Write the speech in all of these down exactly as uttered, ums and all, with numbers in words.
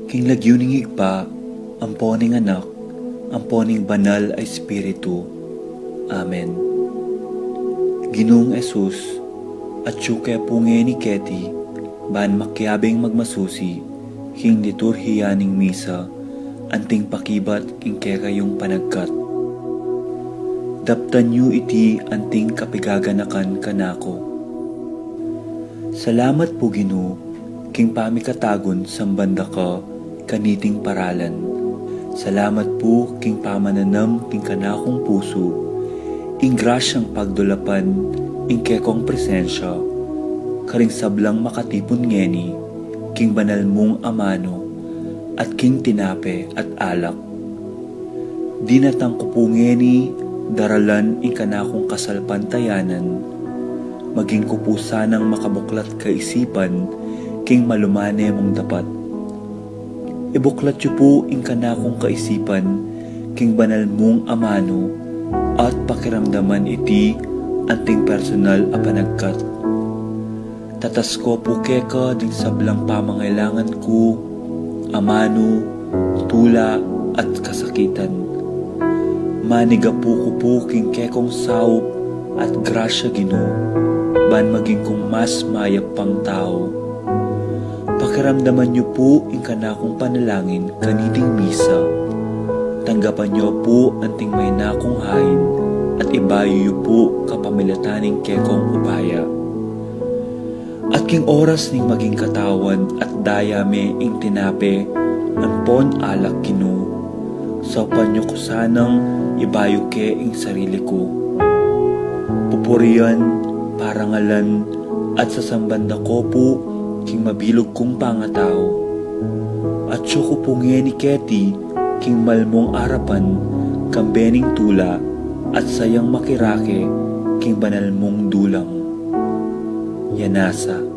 King lagyu ning Ibpa, ampo ning Anak, ampo ning Banal a Espiritu. Amen. Ginung Jesus, atyu ke pu ngeni keti, ban makiabing magmasusi king liturhiya ning misa, anting pakibat ing kekayung panagkat. Daptan yu iti anting kapigaganakan kanaku. Salamat pu, Ginu, king pamikatagun samban da ka kaniting paralan. Salamat pu king pamananam king kanakung pusu ing grasyang pagdulapan ing kekong presensya karing sablang makatipun ngeni king banal mung amanu at king tinape at alak. Dinatang ku pu ngeni daralan ing kanakung kasalpantayanan, maging ku pu sanang makabuklat kaisipan king malumane mung dapat. Ibuklat yu pu ing kanakung kaisipan king banal mung amanu at pakiramdaman iti anting personal a panagkat. Tatas ko pu keka ding sablang pamangailangan ku, amanu, tula, at kasakitan. Manigapu ku pu king kekong saup at grasya, Ginu, ban maging kung mas mayap pang tau. Pakiramdaman yu pu ing kanakung panalangin kaniting misa. Tanggapan yu pu anting maina kung hain at ibayu yu pu kapamilatan ning kekong upaya. At king oras ning maging katawan at daya me ing tinape ampon alak, Ginu, saupan yu ku sanang ibayu ke ing sarili ku. Pupurian, parangalan, at sasamban da ko pu king mabilug kung pangatau. Atyu ku pu ngeni keti king malmung arapan kambe ning tula at sayang makirake king banal mung dulang. Yanasa.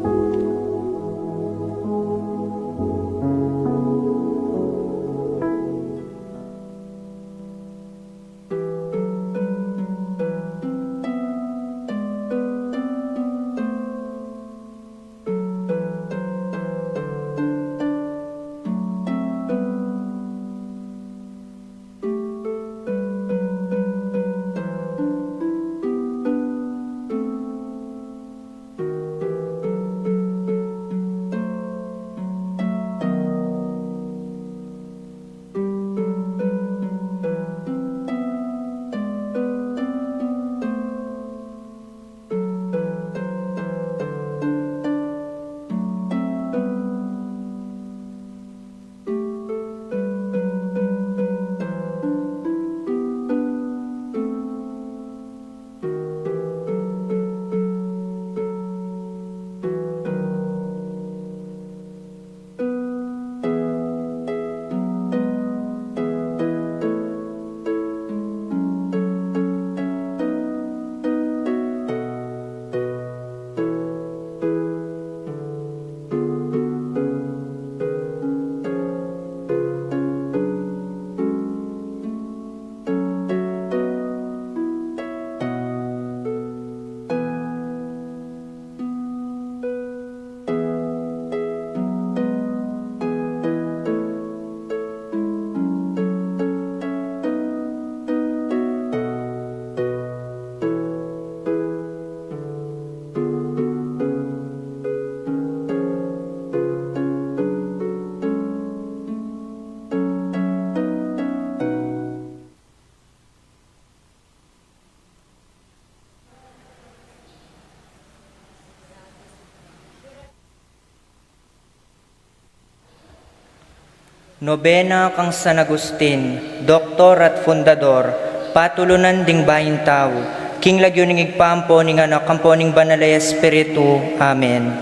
Nobena kang San Agustin, doktor at fundador, patulunan ding bayung tau, king lagyu ning Ibpa ampo ning Anak ampo ning Banal a Espiritu. Amen.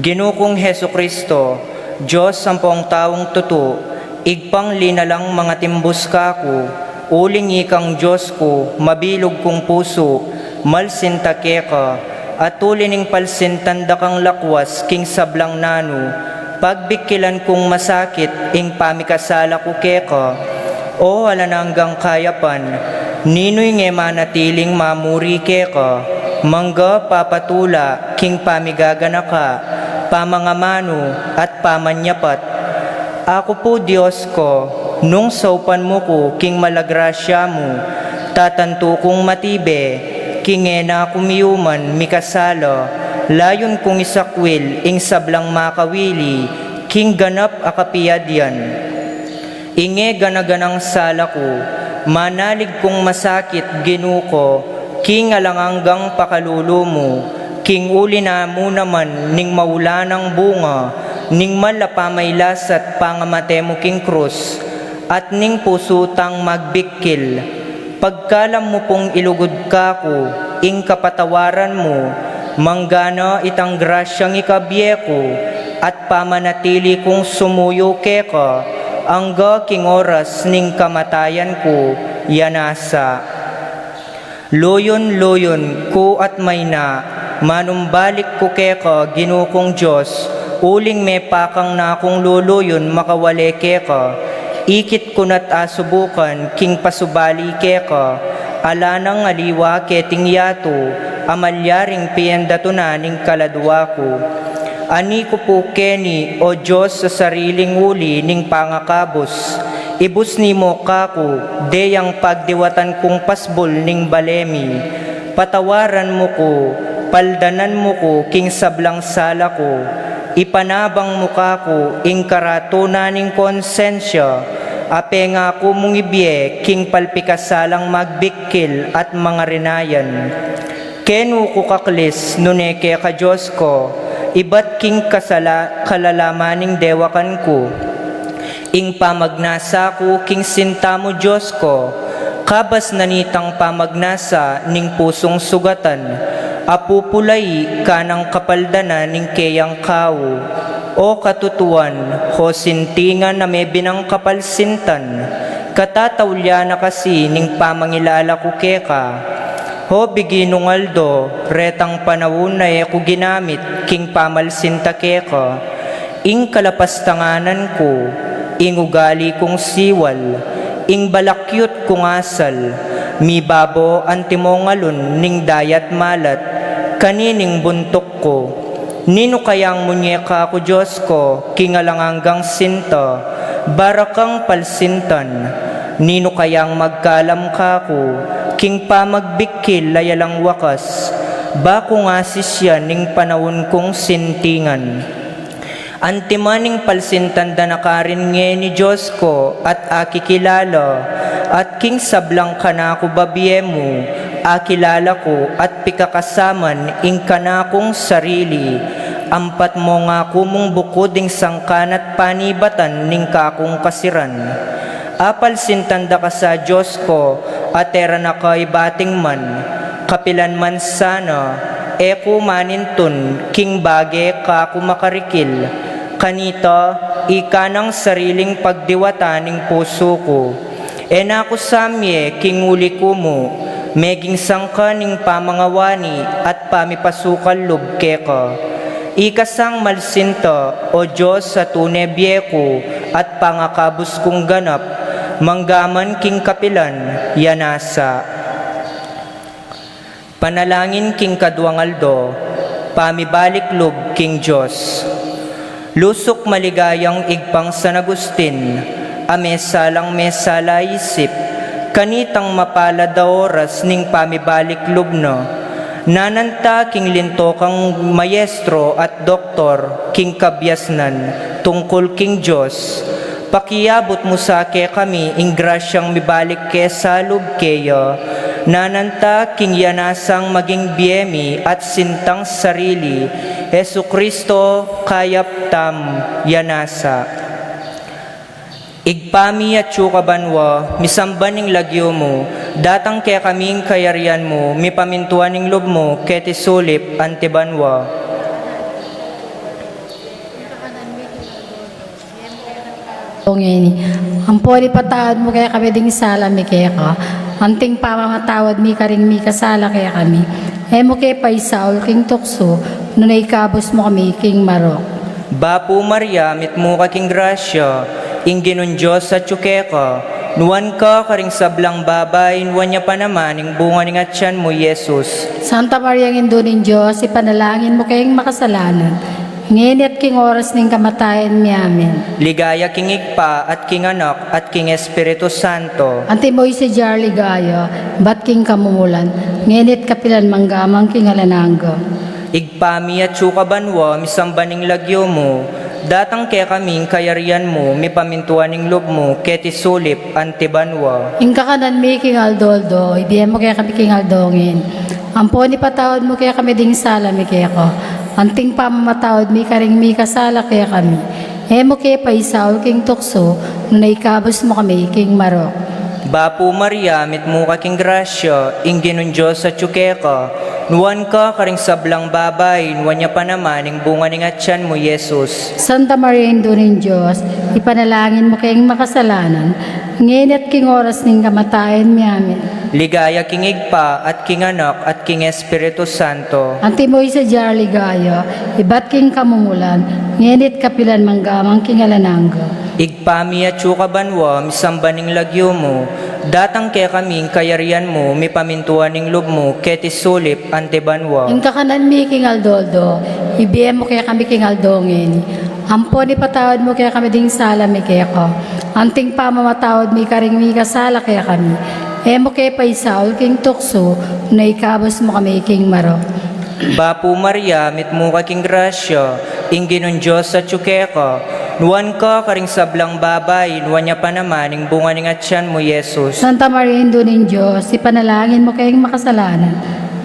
Ginu kung Jesucristo, Dios ampong taung tutu, Ibpang linalang mangatimbus kaku, uling ikang Dios ku, mabilug kung pusu, malsinta keka, at uli ning palsintan da kang lakwas king sablang nanu, pagbikilan kung masakit ing pamikasala ku keka. O alang anggang kayapan, ninu ing e manatiling mamuri keka, mangga papatula king pamigaganaka, pamangamanu, at pamanyapat. Aku pu, Dios ku, nung saupan mu ku king mala grasya mu, tatantu kung matibe, king e na ku miyuman mikasala, layun kung isakwil ing sablang makawili king ganap a kapiadyan. Ing e gana-ganang sala ku, manalig kung masakit, Ginu ku, king alang anggang pakalulu mu, king uli na mu naman ning maulanang bunga ning mal a pamailasat pangamate mu king krus, at ning pusu tang magbikkil. Pagkalam mu pung ilugud kaku ing kapatawaran mu, manggana itang grasyang ikabie ku, at pamanatili kung sumuyu keka angga king oras ning kamatayan ku, ya nasa. Luyun-luyun ku at mayna, manumbalik ku keka, Ginu kung Dios, uling mepakang na kung luluyun makawale keka. Ikit ku na't asubukan king pasubali keka, ala nang aliwa keting yatu a malyaring piendatu na ning kaladua ku. Ani ku pu keni, O Dios, a sariling uli ning pangakabus, ibusni mu kaku deng pagdiwatan kung pasbul ning bale mi. Patawaran mu ku, paldanan mu ku king sablang sala ku. Ipanabang mu kaku ing karatunan ning konsensya a pengaku mung ibie king palpikasalang magbikkil at mangarinayan. Kenu ku kaklis, nune keka, Dios ku, ibat king kasala-, kalalaman ning dewakan ku. Ing pamagnasa ku king sinta mu, Dios ku, kabas na nitang pamagnasa ning pusung sugatan, a pupulai kanang kapaldanan ning keyang kau. O katutuan, o sintingan a mebinang kapalsintan, katataulian na kasi ning pamangilala ku keka. O bigi nung aldo, retang panaun a e ku ginamit king pamalsinta keka, ing kalapastanganan ku, ing ugali kung siwal, ing balakyut kung asal, mibabo antimong alun ning dayat malat kanining buntuk ku. Ninu kayang munye kaku, Dios ku, king alang anggang sinta, barakang palsintan? Ninu kayang magkalam kaku king pamagbikkil a alang wakas, ba kung asisian ning panaun kung sintingan? Antiman ing palsintan da na karin ngeni, Dios ku, at akikilala, at king sablang kanaku babie mu, akilala ku at pikakasaman ing kanakung sarili, ampat mu ngaku mung bukud ing sangkan at panibatan ning kakung kasiran. Apalsintan da ka sa, Dios ku, at e ra na ka ibating man, kapilan man sana, e ku manintun king bage kaku makarikil, kanita, ika nang sariling pagdiwatan ning pusu ku. E na ku samye king uli ku mu, meging sangkan ning pamangawani at pamipasukal lub keka. Ika sang malsinta, O Dios, a tune bie ku at pangakabus kung ganap, manggaman king kapilan, ya nasa. Panalangin king kaduang aldo, pamibalik lub king Dios. Lusuk maligayang Ibpang San Agustin, a mesalang mesala isip, kanitang mapalad a oras ning pamibalik lub na. Nananta king linto kang mayestro at doktor king kabiasnan tungkul king Dios. Pakiabut mu sa kekami ing grasyang mibalik ke salub keya, nananta king ya nasang maging bie mi at sintang sarili, Jesucristo, kayap tamu, ya nasa. Ibpa mi, atsu ka banua, misamban ing lagyu mu, datang kekami ing kayarian mu, mipamintuan ing lub mu keti sulip anti banua. Ngeni, ampon ipatawad mu kekami ding sala mi keka, anting pamamatawad mi karing mikasala kekami. E mu ke paisaul king tuksu, nune ikabus mu kami king marok. Bapu Maria, mitmu ka king grasya, ing Ginung Dios atsu keka, nuan ka karing sablang babai, nuan ya pa naman ing bunga ning atian mu, Jesus. Santa Maria, Indu ning Dios, ipanalangin mu keng makasalanan, Ngeni at king oras ning kamatayan mi. Amen. Ligaya king Ibpa, at king Anak, at king Espiritu Santo. Antimo ing sadya a ligaya, ibat king kamumulan, ngeni at kapilan man, angga man king alang angga. Ibpa mi, atsu ka banua, misamban ing lagyu mu, datang kekami ing kayarian mu, mipamintuan ing lub mu, keti sulip anti banua. Ing kakanan mi king aldo-aldo, ibie mu kekami king aldo ngeni. Ampon ipatawad mu kekami ding sala mi keka, anting pamamatawad mi karing mikasala kekami. E mu ke paisaul king tuksu, nune ikabus mu kami king marok. Bapu Maria, mitmu ka king grasya, ing Ginung Dios atyu keka, nuan ka karing sablang babai, nuan ya pa naman ing bunga ning atian mu, Jesus. Santa Maria, Indu ning Dios, ipanalangin mu keng makasalanan, ngeni at king oras ning kamatayan mi. Amen. Ligaya king Ibpa, at king Anak, at king Espiritu Santo. Antimo ing sadya a ligaya, ibat king kamumulan, ngeni at kapilan man, angga man king alang angga. Ibpa mi, atsu ka banua, misamban ing lagyu mu, datang kekami ing kayarian mu, mipamintuan ing lub mu, keti sulip anti banua. Ing kakanan mi king aldo-aldo, ibie mu kekami king aldo ngeni. Ampon ipatawad mu kekami ding sala mi keka, anting pamamatawad mi karing mikasala kekami. E mu ke paisaul king tuksu, nune ikabus mu kami king marok. Bapu Maria, mitmu ka king grasya, ing Ginung Dios atyu keka, nuan ka karing sablang babai, nuan ya pa naman ing bunga ning atian mu, Jesus. Santa Maria, Indu ning Dios, ipanalangin mu keng makasalanan,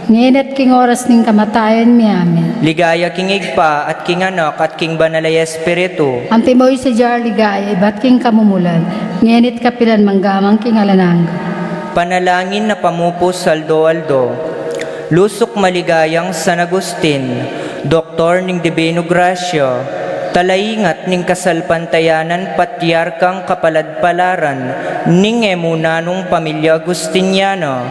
ngeni at king oras ning kamatayan mi. Amen. Ligaya king Ibpa, at king Anak, at king Banal a Espiritu. Antimo ing sadya a ligaya, ibat king kamumulan, ngeni at kapilan man, angga man king alang angga. Panalangin a pamupus aldo-aldo. Lusuk maligayang San Agustin, doktor ning Dibinu Grasya, talaingat ning kasalpantayanan, patriarkang kapaladpalaran ning e mu nanung pamilya Agustiniana.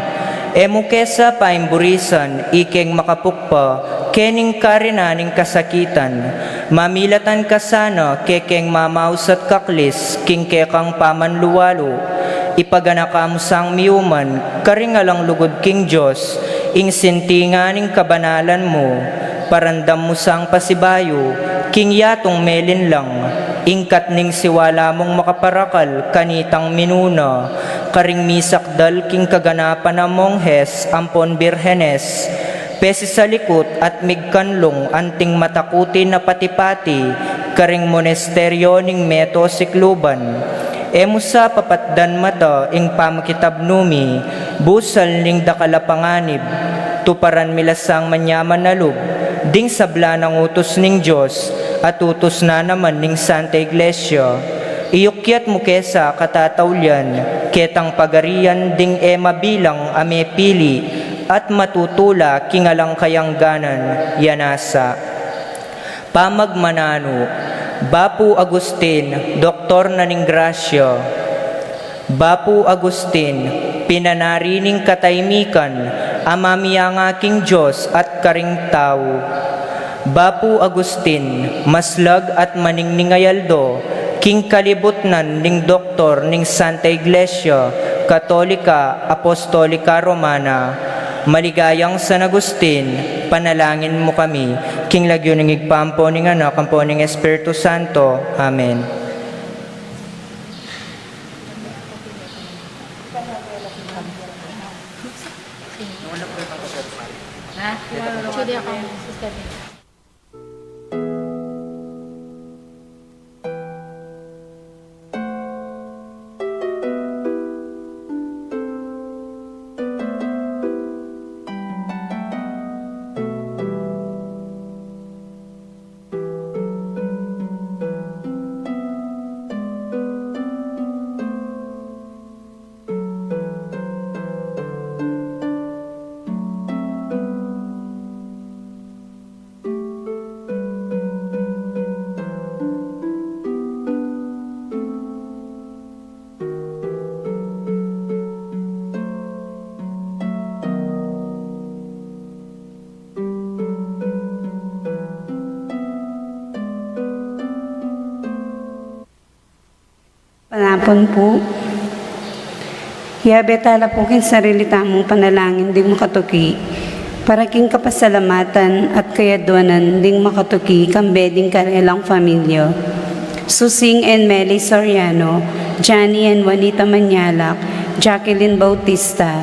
E mu ke sa paimburisan ikeng makapukpa kening karinan ning kasakitan. Mamilatan ka sana kekeng mamaus at kaklis king kekang pamanluwalu. Ipaganaka mu sang miuman karing alang lugud king Dios, ing sintingan ning kabanalan mu. Paramdam mu sang pasibayu king yatung melinlang, ing katning siwala mung makaparakal kanitang minuna, karing misakdal king kaganapan a monghes ampon birhenes, pesisalikut at migkanlung anting matakutin a pati-pati karing monasteryo ning Meto Sikluban. E mu sa papatdan mata ing pamakitabnu mi, busal ning dakal a panganib. Tuparan mi la sang manyaman a lub ding sabla nang utus ning Dios at utus na naman ning Santa Iglesia. Iyukyat mu ke sa katataulian ketang pagarian ding e mabilang a mepili at matutula king alang kayangganan. Yanasa. Pamagmananu. Bapu Agustin, doktor na ning grasya. Bapu Agustin, pinanari ning katahimikan a mamiyanga king Dios at karing tau. Bapu Agustin, maslag at maningning a aldo king kalibutnan ning doktor ning Santa Iglesia Katolika Apostolika Romana. Maligayang San Agustin, panalangin mu kami. King lagyu ning Ibpa, ampo ning Anak, ampo ning Espiritu Santo. Amen. Panapun pu. Yabe tala pu king sarili tamung panalangin ding makatuki. Para king kapasalamatan at kayadwanan ding makatuki kambe ding karelang familia. Susing and Meli Soriano, Johnny and Juanita Mañalak, Jacqueline Bautista,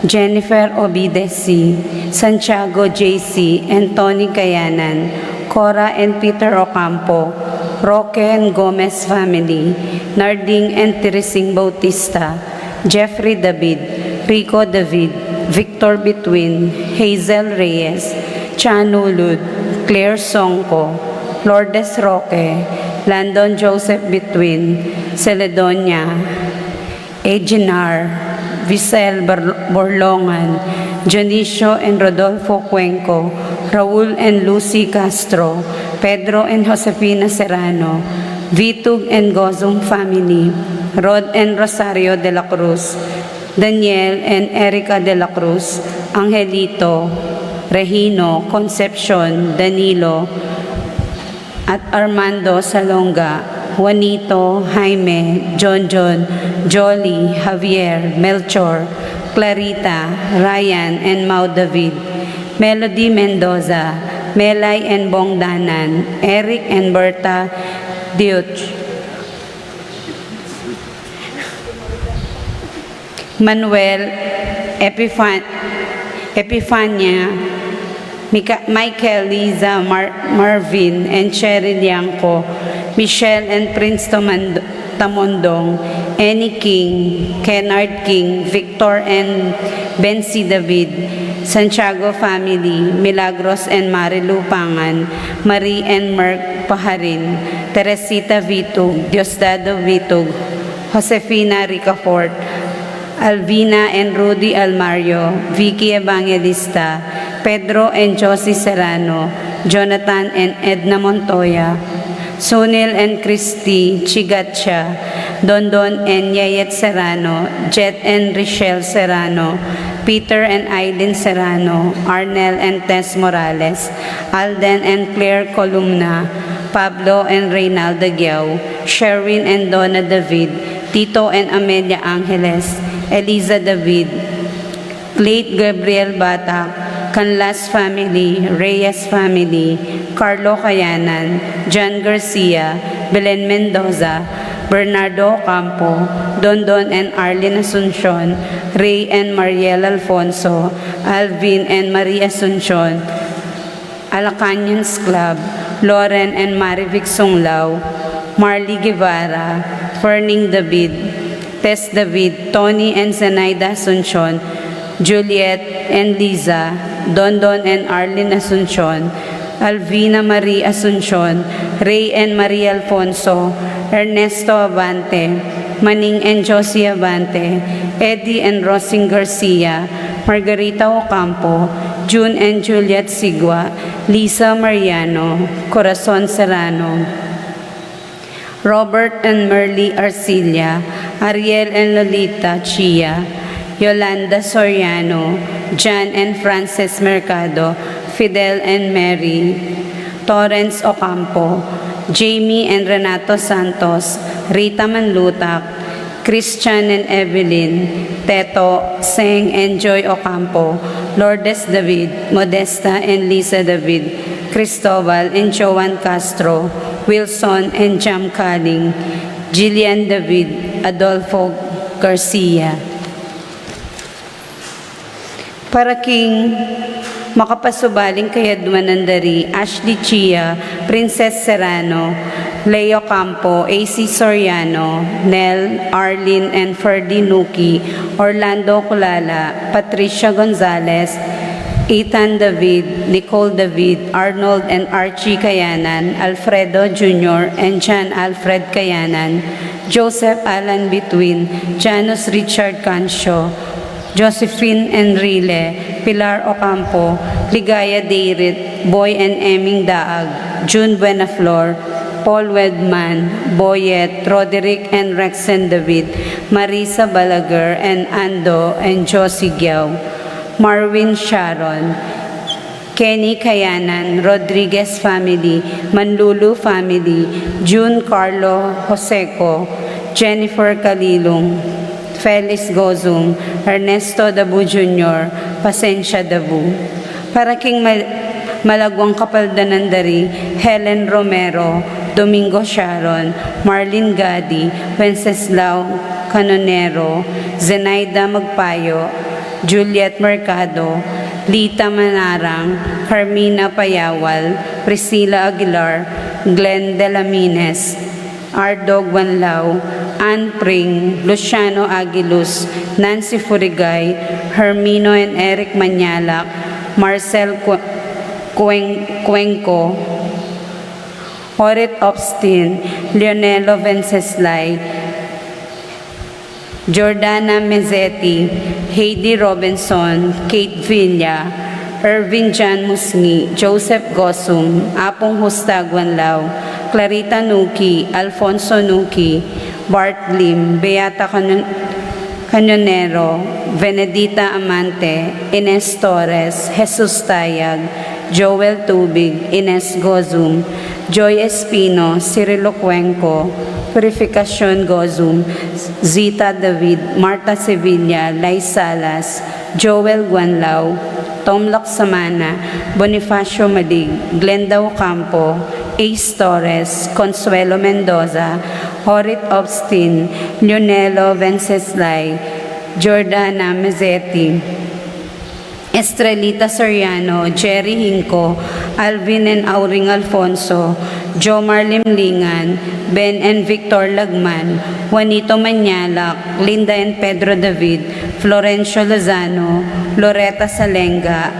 Jennifer Obidesi, Santiago J C and Tony Kayanan, Cora and Peter Ocampo, Roque and Gomez family, Narding and Teresing Bautista, Jeffrey David, Rico David, Victor Between, Hazel Reyes, Chan Ulud, Claire Songco, Lourdes Roque, Landon Joseph Between, Celedonia, Eginar, Visel Bar-, Borlongan, Dionisio and Rodolfo Cuenco, Raul and Lucy Castro, Pedro and Josefina Serrano, Vitug and Gozum family, Rod and Rosario de la Cruz, Daniel and Erica de la Cruz, Angelito, Regino, Concepcion, Danilo, at Armando Salonga, Juanito, Jaime, Jonjon, Jolly, Javier, Melchor, Clarita, Ryan, and Mau David, Melody Mendoza, Melay and Bong Danan, Eric and Berta Deutsch, Manuel, Epifan-, Epifania, Mika-, Michael, Liza, Mar-, Marvin, and Cheryl Yanco, Michelle and Prince Tomand-, Tamondong, Annie King, Kennard King, Victor and Bensi David, Santiago family, Milagros and Marilu Pangan, Marie and Merc Paharin, Teresita Vitug, Diosdado Vitug, Josefina Ricafort, Alvina and Rudy Almario, Vicky Evangelista, Pedro and Josie Serrano, Jonathan and Edna Montoya, Sunil and Christy Chigatcha, Dondon and Yayet Serrano, Jet and Richelle Serrano, Peter and Aileen Serrano, Arnel and Tess Morales, Alden and Claire Columna, Pablo and Reynalda Giao, Sherwin and Donna David, Tito and Amelia Angeles, Eliza David, Late Gabriel Batak, Canlas family, Reyes family, Carlo Kayanan, John Garcia, Belen Mendoza, Bernardo Ocampo, Dondon and Arlene Asuncion, Ray and Mariel Alfonso, Alvin and Marie Asuncion, Alacanians Club, Loren and Marivic Sunglao, Marley Guevara, Ferning David, Tess David, Tony and Zenaida Asuncion, Juliet and Liza, Dondon and Arlene Asuncion, Alvina Marie Asuncion, Ray and Marie Alfonso, Ernesto Abante, Maning and Josie Abante, Eddie and Rosing Garcia, Margarita Ocampo, June and Juliet Sigua, Lisa Mariano, Corazon Serrano, Robert and Merly Arcilla, Ariel and Lolita Chia, Yolanda Soriano, Jan and Frances Mercado, Fidel and Mary, Torrens Ocampo, Jamie and Renato Santos, Rita Manlutak, Christian and Evelyn, Teto, Seng and Joy Ocampo, Lourdes David, Modesta and Lisa David, Cristobal and Joan Castro, Wilson and Jam Kaling, Jillian David, Adolfo Garcia. Para king makapasubaling kayadwanan da ri Ashley Chia, Princess Serrano, Leo Campo, A C Soriano, Nel, Arlene and Ferdy Nuki, Orlando Culala, Patricia Gonzalez, Ethan David, Nicole David, Arnold and Archie Kayanan, Alfredo Junior and John Alfred Kayanan, Joseph Alan Between, Janus Richard Cancio, Josephine Enrile, Pilar Ocampo, Ligaya Deirit, Boy and Eming Daag, June Buenaflor, Paul Wedman, Boyet, Roderick and Rexen David, Marisa Balaguer and Ando and Josie Giao, Marwin Sharon, Kenny Kayanan, Rodriguez family, Manlulu family, June Carlo Joseco, Jennifer Kalilung, Felix Gozum, Ernesto Dabu Junior, Pasensia Dabu. Para king mal- malagwang kapaldanan da ri Helen Romero, Domingo Sharon, Marlene Gadi, Wenceslao Canonero, Zenaida Magpayo, Juliet Mercado, Lita Manarang, Carmina Payawal, Priscilla Aguilar, Glenn Delamines, Ardo Guanlao, Ann Pring, Luciano Aguiluz, Nancy Furigay, Hermino and Eric Mañalac, Marcel Cu- Cuen- Cuenco, Orit Obstin, Leonelo Venceslay, Jordana Mezzetti, Heidi Robinson, Kate Villa, Ervin John Musngi, Joseph Gosum, Apung Husta Guanlao, Clarita Nuki, Alfonso Nuki, Bart Lim, Beata Canyon- Canyonero, Venedita Amante, Ines Torres, Jesus Tayag, Joel Tubig, Ines Gozum, Joy Espino, Cirilo Cuenco, Purificacion Gozum, Zita David, Marta Sevilla, Lai Salas, Joel Guanlao, Tom Laksamana, Bonifacio Malig, Glenda Ocampo, Ace Torres, Consuelo Mendoza, Horit Obstin, Leonelo Venceslay, Jordana Mezzetti, Estrelita Soriano, Jerry Hinco, Alvin and Auring Alfonso, Jomar Limlingan, Ben and Victor Lagman, Juanito Mañalac, Linda and Pedro David, Florencio Lozano, Loreta Salenga,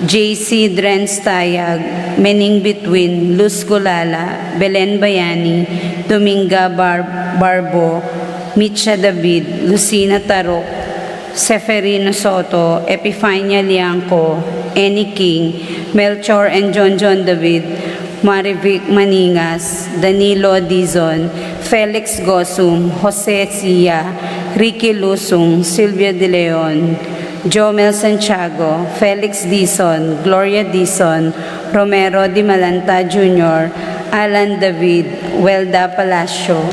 J C Drenz Tayag, Mening Bituin, Luz Gulala, Belen Bayani, Dominga Bar- Barbo, Micha David, Lucina Tarok, Seferino Soto, Epifania Liangco, Annie King, Melchor and John John David, Marivic Maningas, Danilo Dizon, Felix Gosum, Jose Sia, Ricky Lusung, Silvia De Leon, Jomel Santiago, Felix Dizon, Gloria Dizon, Romero Di Malanta Junior, Alan David, Welda Palacio.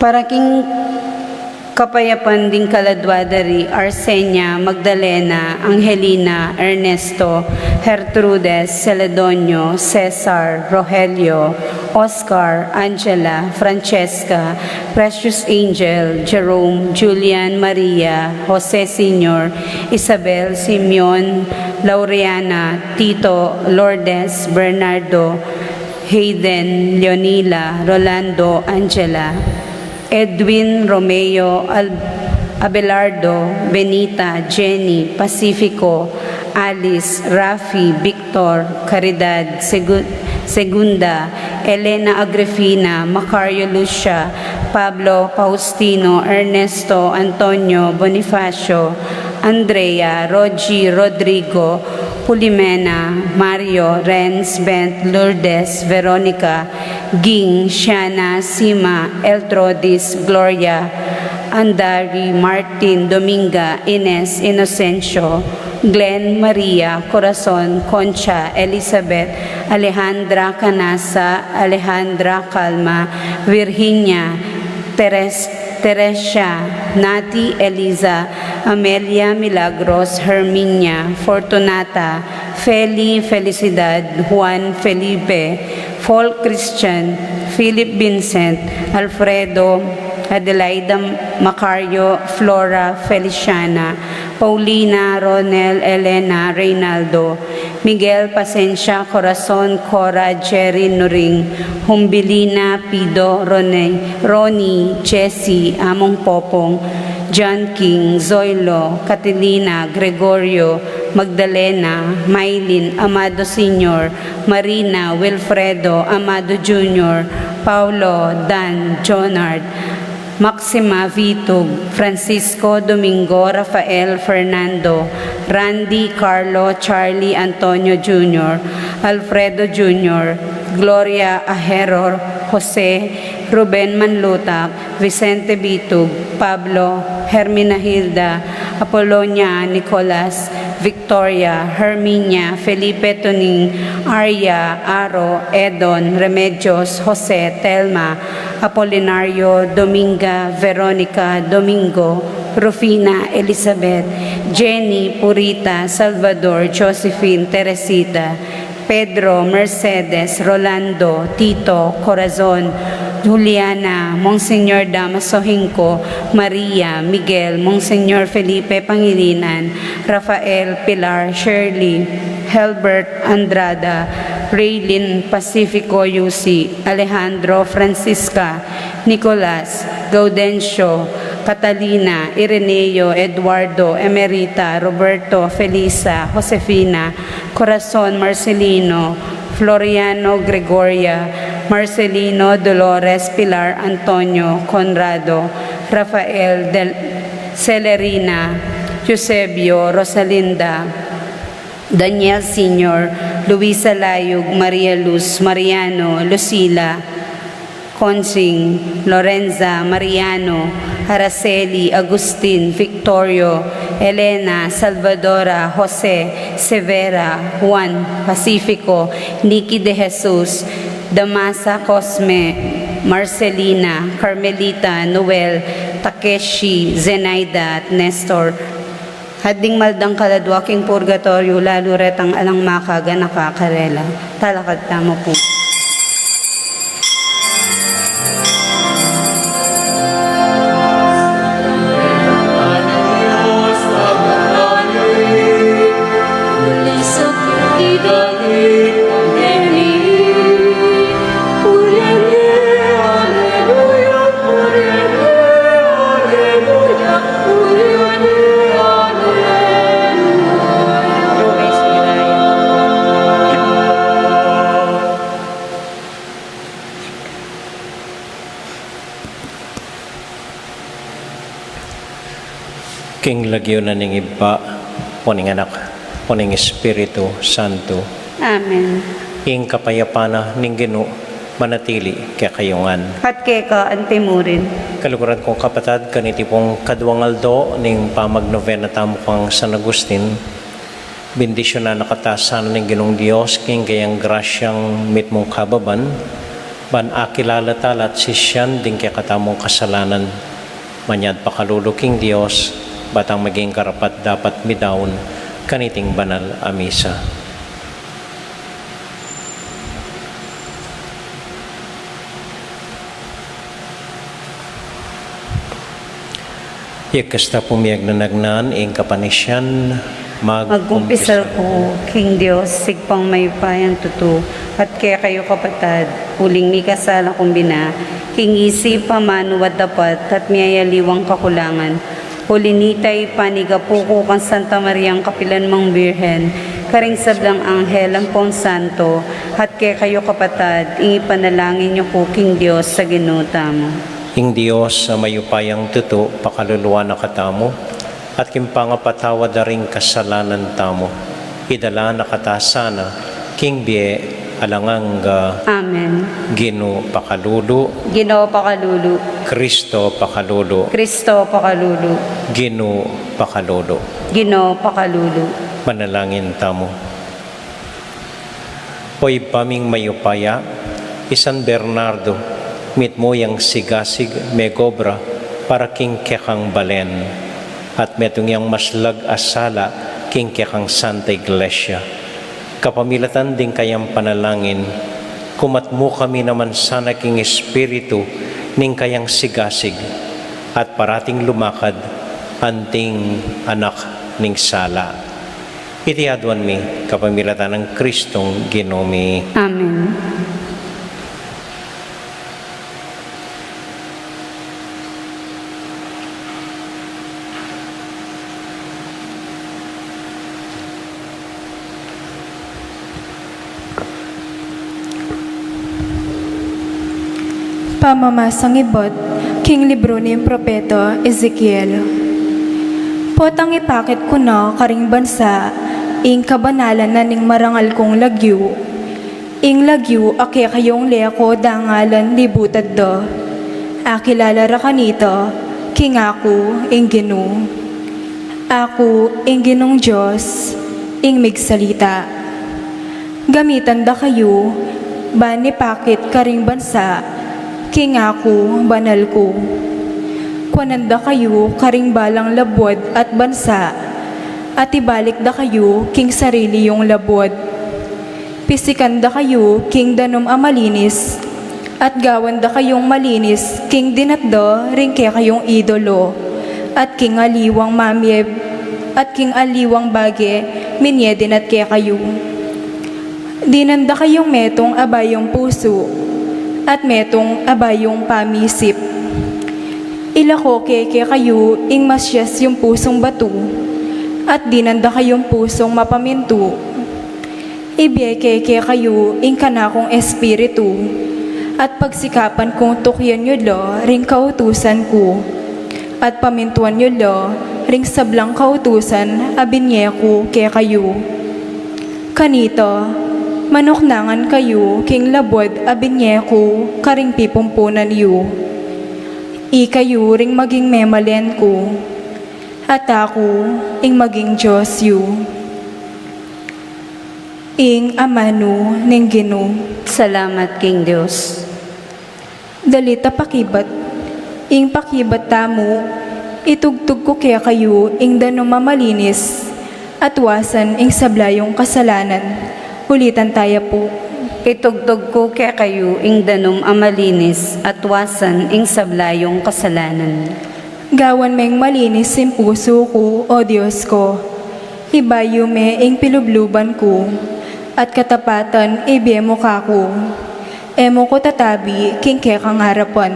Para king kapayapan ding kaladwa da ri Arsenia, Magdalena, Angelina, Ernesto, Gertrudes, Celedonio, Cesar, Rogelio, Oscar, Angela, Francesca, Precious Angel, Jerome, Julian, Maria, Jose Senior, Isabel, Simeon, Laureana, Tito, Lourdes, Bernardo, Hayden, Leonila, Rolando, Angela, Edwin, Romeo, Al- Abelardo, Benita, Jenny, Pacifico, Alice, Rafi, Victor, Caridad, Segu- Segunda, Elena, Agrifina, Macario, Lucia, Pablo, Faustino, Ernesto, Antonio, Bonifacio, Andrea, Rogi, Rodrigo, Pulimena, Mario, Renz, Bent, Lourdes, Veronica, Ging, Shana, Sima, Eltrodis, Gloria, Andari, Martin, Dominga, Ines, Inocencio, Glenn, Maria, Corazon, Concha, Elizabeth, Alejandra, Canasa, Alejandra, Calma, Virginia, Teres- Teresia, Nati, Eliza, Amelia, Milagros, Herminia, Fortunata, Feli, Felicidad, Juan, Felipe, Folk, Christian, Philip, Vincent, Alfredo, Adelaida, Macario, Flora, Feliciana, Paulina, Ronel, Elena, Reynaldo, Miguel, Pasensia, Corazon, Cora, Jerry, Nuring, Humbilina, Pido, Rone, Ronnie, Jesse, Among Popong, John King, Zoilo, Catalina, Gregorio, Magdalena, Mylene, Amado Senior, Marina, Wilfredo, Amado Junior, Paulo, Dan, Jonard, Maxima, Vitug, Francisco, Domingo, Rafael, Fernando, Randy, Carlo, Charlie, Antonio Junior, Alfredo Junior, Gloria, Ahero, Jose, Ruben, Manlutak, Vicente, Vitug, Pablo, Herminahilda, Apolonia, Nicolas, Victoria, Herminia, Felipe, Tuning, Arya, Aro, Edon, Remedios, Jose, Telma, Apolinario, Dominga, Veronica, Domingo, Rufina, Elizabeth, Jenny, Purita, Salvador, Josephine, Teresita, Pedro, Mercedes, Rolando, Tito, Corazon, Juliana, Monsignor Damaso Hinco, Maria, Miguel, Monsignor Felipe Pangilinan, Rafael, Pilar, Shirley, Helbert, Andrada, Raylin, Pacifico, Yusi, Alejandro, Francisca, Nicolas, Gaudencio, Catalina, Ireneo, Eduardo, Emerita, Roberto, Felisa, Josefina, Corazon, Marcelino, Floriano, Gregoria, Marcelino, Dolores, Pilar, Antonio, Conrado, Rafael, Del-, Celerina, Eusebio, Rosalinda, Daniel Senior, Luisa Layug, Maria Luz, Mariano, Lucila, Consing, Lorenza, Mariano, Araceli, Agustin, Victorio, Elena, Salvadora, Jose, Severa, Juan, Pacifico, Nikki de Jesus, Damasa, Cosme, Marcelina, Carmelita, Noel, Takeshi, Zenaida, at Nestor. At ding maldang kaladua king purgatoryo, lalu retang alang makaganaka karela. Talakad tamu pu. King lagyu na ning Ibpa, o ning Anak, o ning Espiritu Santo. Amen. Ing kapayapan na ning Ginu manatili kekayu ngan. At keka antimurin. Kaluguran kung kapatad, kaniti pung kaduang aldo ning pamagnovena tamu kang San Agustin, bendisyunan na kata sana ning Ginung Dios king kayang grasyang mitmung kababan, ban akilala tala at sisian ding kekatamung kasalanan. Manyad pakalulu king Dios, ba tang maging karapat-dapat midaun kaniting banal a misa. Ikasta pumiyag na nagnan ing kapanisian, magkumpisal ku king Dios, Ibpang mayupayang tutu, at kekayu kapatad, uling mikasala kung bina, king isip, amanu at dapat, at miyayaliwang kakulangan. Uli nita, ipanigapu ku kang Santa Mariang kapilan mang Birhen, karing sablang anghel ampong santo, at kekayu kapatad, ing ipanalangin yu ku king Dios a Ginu tamu. Ing Dios a mayupayang tutu, pakaluluan na katamu, at king pangapatawad da ring kasalanan tamu, idala na kata sana king bie alang angga. Amen. Ginu pakalulu. Ginu pakalulu. Kristo pakalulu. Kristo pakalulu. Ginu pakalulu. Ginu pakalulu. Manalangin tamu. O Ibpa ming mayupaya, i San Bernardo, mitmu yang sigasig megobra para king kekang balen, at metung yang maslag a sala king kekang Santa Iglesia. Kapamilatan ding kayang panalangin, kumat mu kami naman sana king espiritu ning kayang sigasig, at parating lumakad anting anak ning sala. Iti aduan mi kapamilatan nang Kristong Ginu mi. Amen. Pamamasang ibat king libru ning propeta Ezekiel. Potang ipakit ku na karing bansa ing kabanalan na ning marangal kung lagyu, ing lagyu a kekayung leko dangalan libutad da. Akilala ra kanita king aku ing Ginu. Aku ing Ginung Dios, ing migsalita. Gamitan da kayu ban ipakit karing bansa king aku banal ku. Ku Iwanan da kayu karing balang labuad at bansa, at ibalik da kayu king sarili yung labuad. Pisikan da kayu king danum a malinis, at gawan da kayung malinis king dinatda ring kekayung idolo, at king aliwang mamieb, at king aliwang bage minie dinat kekayu. Dinan da kayung metung a bayung pusu, at metung a bayung pamisip. Ilako ke kekayu ing masias yung pusung batu, at dinan da kayung pusung mapamintu. Ibie ke kekayu ing kanakung Espiritu, at pagsikapan kung tukyan yu la ring kautusan ku, at pamintuan yu la ring sablang kautusan a binie ku kekayu. Kanita, manuknangan kayu king labuad a binie ku karing pipumpunan yu. Ikayu ring maging memalen ku, at aku ing maging Dios yu. Ing amanu ning Ginu. Salamat king Dios. Dalit a pakibat. Ing pakibat tamu, itugtug ku kekayu ing danum a malinis, at wasan ing sabla yung kasalanan. Ulitan taya pu. Itugtug ku kekayu ing danum a malinis, at wasan ing sabla yung kasalanan. Gawan meng malinis ing pusu ku, O Dios ko. Ibayu me ing pilubluban ku, at katapatan ibie mu kaku. E mu ku tatabi king kekang arapan.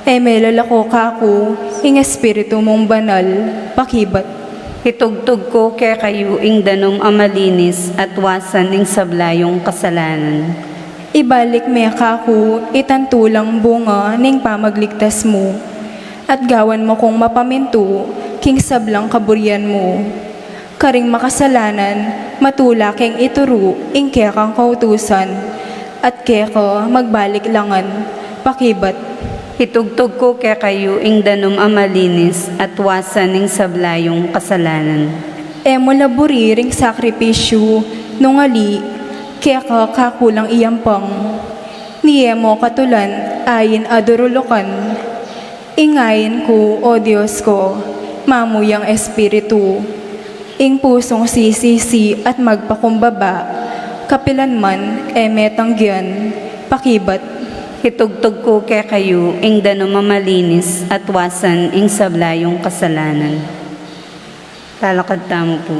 E me lalako kaku ing Espiritu mung Banal. Pakibat. Itugtug ku kekayu ing danum a malinis, at wasan ing sabla yung kasalanan. Ibalik me kaku itang tulang bunga ning pamagligtas mu, at gawan mu kung mapamintu king sablang kaburian mu. Karing makasalanan, matula keng ituru ing kekang kautusan, at keka magbalik langan. Pakibat. Itugtug ku kekayu ing danum a malinis, at wasan ing sabla yung kasalanan. E mu la buri ring sakripisyu nung ali, keka kaku lang iyampang. Ni e mu katulan ain a durulukan. Ing ain ku, O Dios ko, mamuyang espiritu, ing pusung sisisi at magpakumbaba, kapilan man e me tanggian. Pakibat. Itugtug ku kekayu ing danum a malinis, at wasan ing sabla yung kasalanan. Lalakad tamu pu.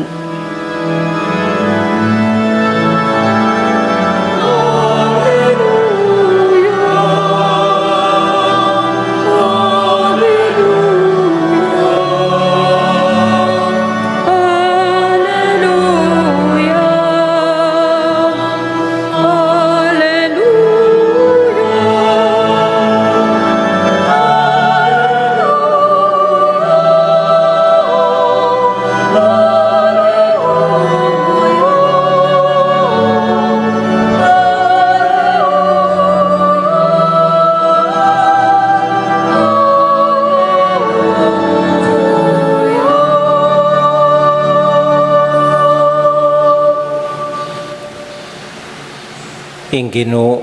Ing Ginu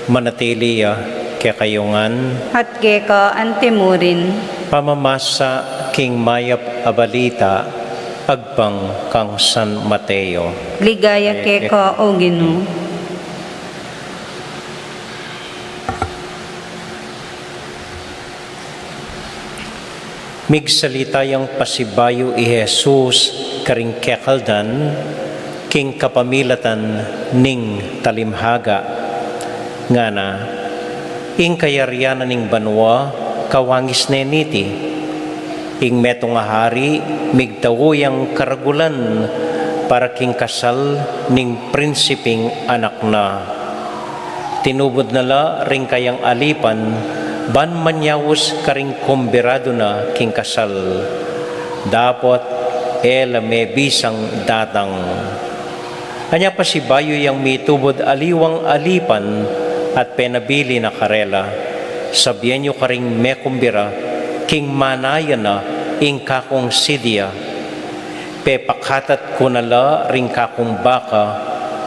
manatili ya kekayu ngan. At keka antimurin. Pamamasa king mayap a balita agpang kang San Mateo. Ligaya keka, O Ginu. Migsalita yang pasibayu i Jesus karing kekaldan king kapamilatan ning talimhaga. Ngana, ing kayarian na ning banua kawangis ne niti. Ing metung a hari migtau yang karagulan para king kasal ning prinsiping anak na. Tinubud na la ring kayang alipan ban manyaus karing kumbiradu na king kasal. Dapot e la mebisang datang. Anya pasibayu yang mitubud aliwang alipan at penabili na karela, sabian yu karing mekumbira, king manaya na ing kakung sidia. Pepakatat ku na la ring kakung baka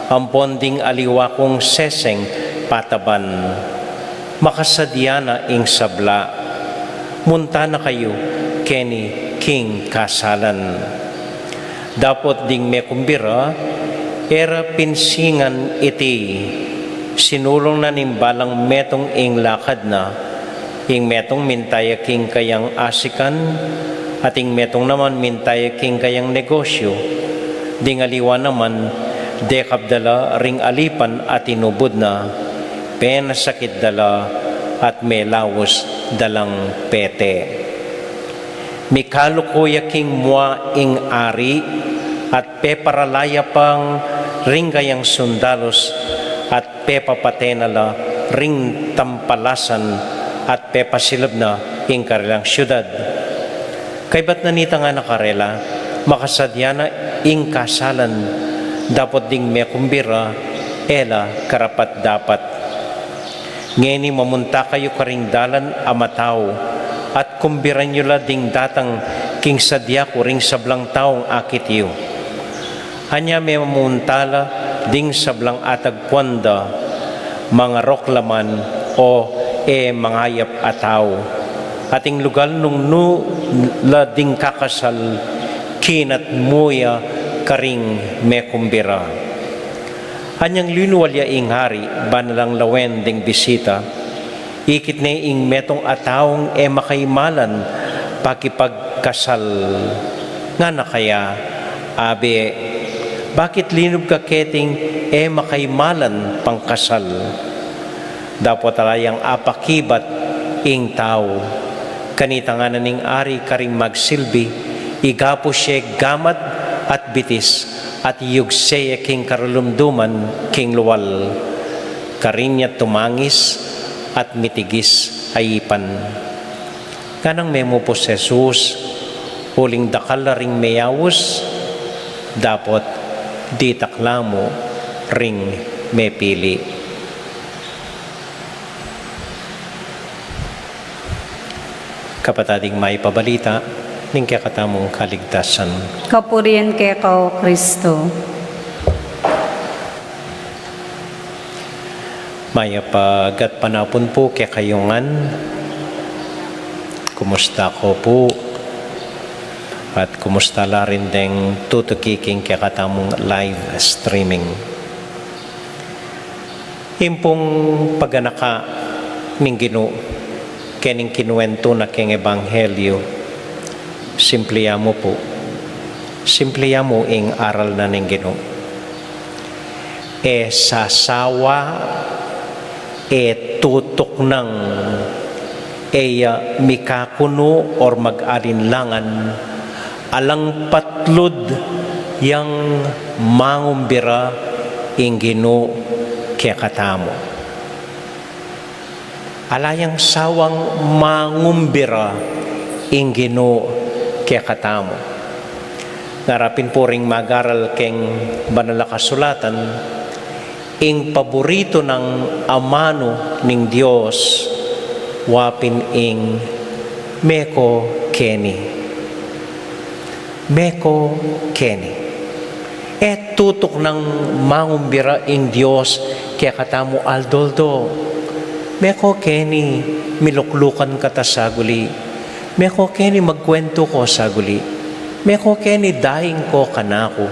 ampon ding aliwa kung seseng pataban. Makasadia na ing sabla. Munta na kayu keni king kasalan. Dapot ding mekumbira, e ra pinsingan iti, sinulung na ning balang metung ing lakad na, ing metung minta ya king kayang asikan, at ing metung naman minta ya king kayang negosyu. Ding aliwa naman, dekap da la ring alipan at inubud na, penasakit da la at melaus da lang pete. Mikaluku ya king mua ing ari, at peparala ya pa ring kayang sundalus, at pepapate na la ring tampalasan, at pepasilub na ing karelang siudad. Kaybat na nita ngana karela, makasadya na ing kasalan, dapot ding mekumbira, e la karapat-dapat. Ngeni mamunta kayu karing dalan a matau, at kumbiran yu la ding datang king sadya ku ring sablang taung akit yu. Anya memamunta la ding sablang atagpuan da, mangarok la man o e mangayap a tau. At ing lugal nung nu la ding kakasal, kinatmu ya karing mekumbira. Anyang linual ya ing ari, ban na lang lawen ding bisita, ikit ne ing metung a taung e makaimalan pakipagkasal. Ngana kaya, abe, bakit linub ka keting e makaimalan pangkasal? Dapot ala yang apakibat ing tau. Kanita ngana ning ari karing magsilbi, igapus ye gamat at bitis, at iyugse ye king karalumduman king lual. Karin ya tumangis at mitigis a ipan. Nganang memupus Jesus, uling dakal la ring meyaus, dapot ditak la mu ring mepili. Kapatad, ing Mayap a Balita ning kekatamung kaligtasan. Kapurian keka, O Kristo. Mayap a gatpanapun pu kekayu ngan. Kumusta ko pu? At kumusta la rin deng tutuki king kekatamung live streaming? Ing pung paganaka ning Ginu, kening kinuwentu na keng ebanghelyu, simple ya mu pu. Simple ya mu ing aral na ning Ginu. E sasawa, e tutuknang, e ya mikakunu or mag-alinlangan, alang patlud yang mangumbira ing Ginu kekatamu. Ala yang sawang mangumbira ing Ginu kekatamu. Ngara pin pu ring mag-aral keng Banal a Kasulatan, ing paburitu nang amanu ning Dios, wa pin ing meko keni. Meko keni. E tutuknang mangumbira ing Dios kekatamu aldo-aldo. Meko keni miluklukan ka ta saguli. Meko keni magkuwentu ko saguli. Meko keni daing ko kanaku.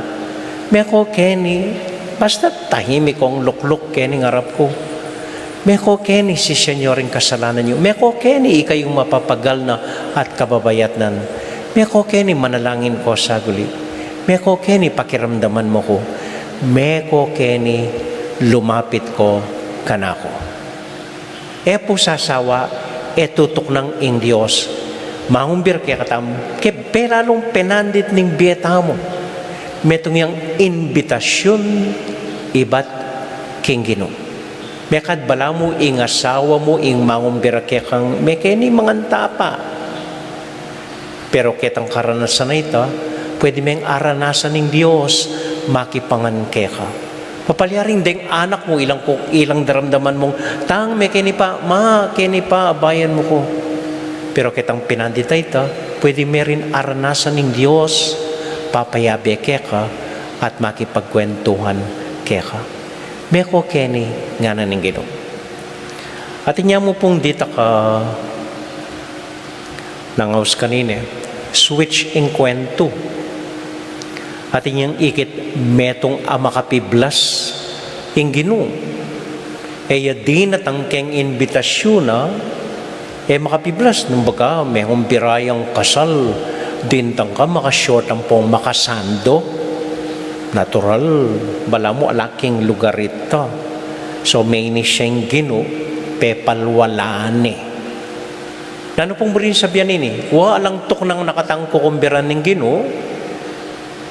Meko keni basta tahimik kong lukluk keni ngarap ku. Meko keni sisian yu ring kasalanan yu. Meko keni ikayung mapapagal na at kababayatnan. Meko keni manalangin ko saguli. Meko keni pakiramdaman mu ku. Meko keni lumapit ko kanaku. E pu sasawa, e tutuknang ing Dios mangumbira kekatamu, ke pelalung penandit ning bie tamu. Metung yang imbitasyun ibat king Ginu. Mekad balamu ing asawa mu ing mangumbira kekang mekeni mangantapa. Pero ketang karanasan a ita, pwede meng aranasan ning Dios makipangan keka. Papalyarin deng anak mu ilang ku-, ilang daramdaman mung, "Tang, mekeni pa, ma, keni pa, abayan mu ku." Pero ketang penandit a ita, pwede me rin aranasan ning Dios, papayabe keka, at makipagkwentuhan keka. Meko keni, ngana ning Ginu. At inya mu pung ditak a Nangaus kanine, switch ing kwentu. Atin yang ikit metung a makapiblas ing Ginu. E ya dinatang keng imbitasyun na, e makapiblas, nung baga, mekumbira yang kasal, dintang ka, maka-short ampong makasando. Natural, balamu ala king lugar ita. So, mainis ya ing Ginu, pepalwala ne. Nanu pung buring sabian ini? Wa, alang tuknang na katang kukumbiran ning Ginu,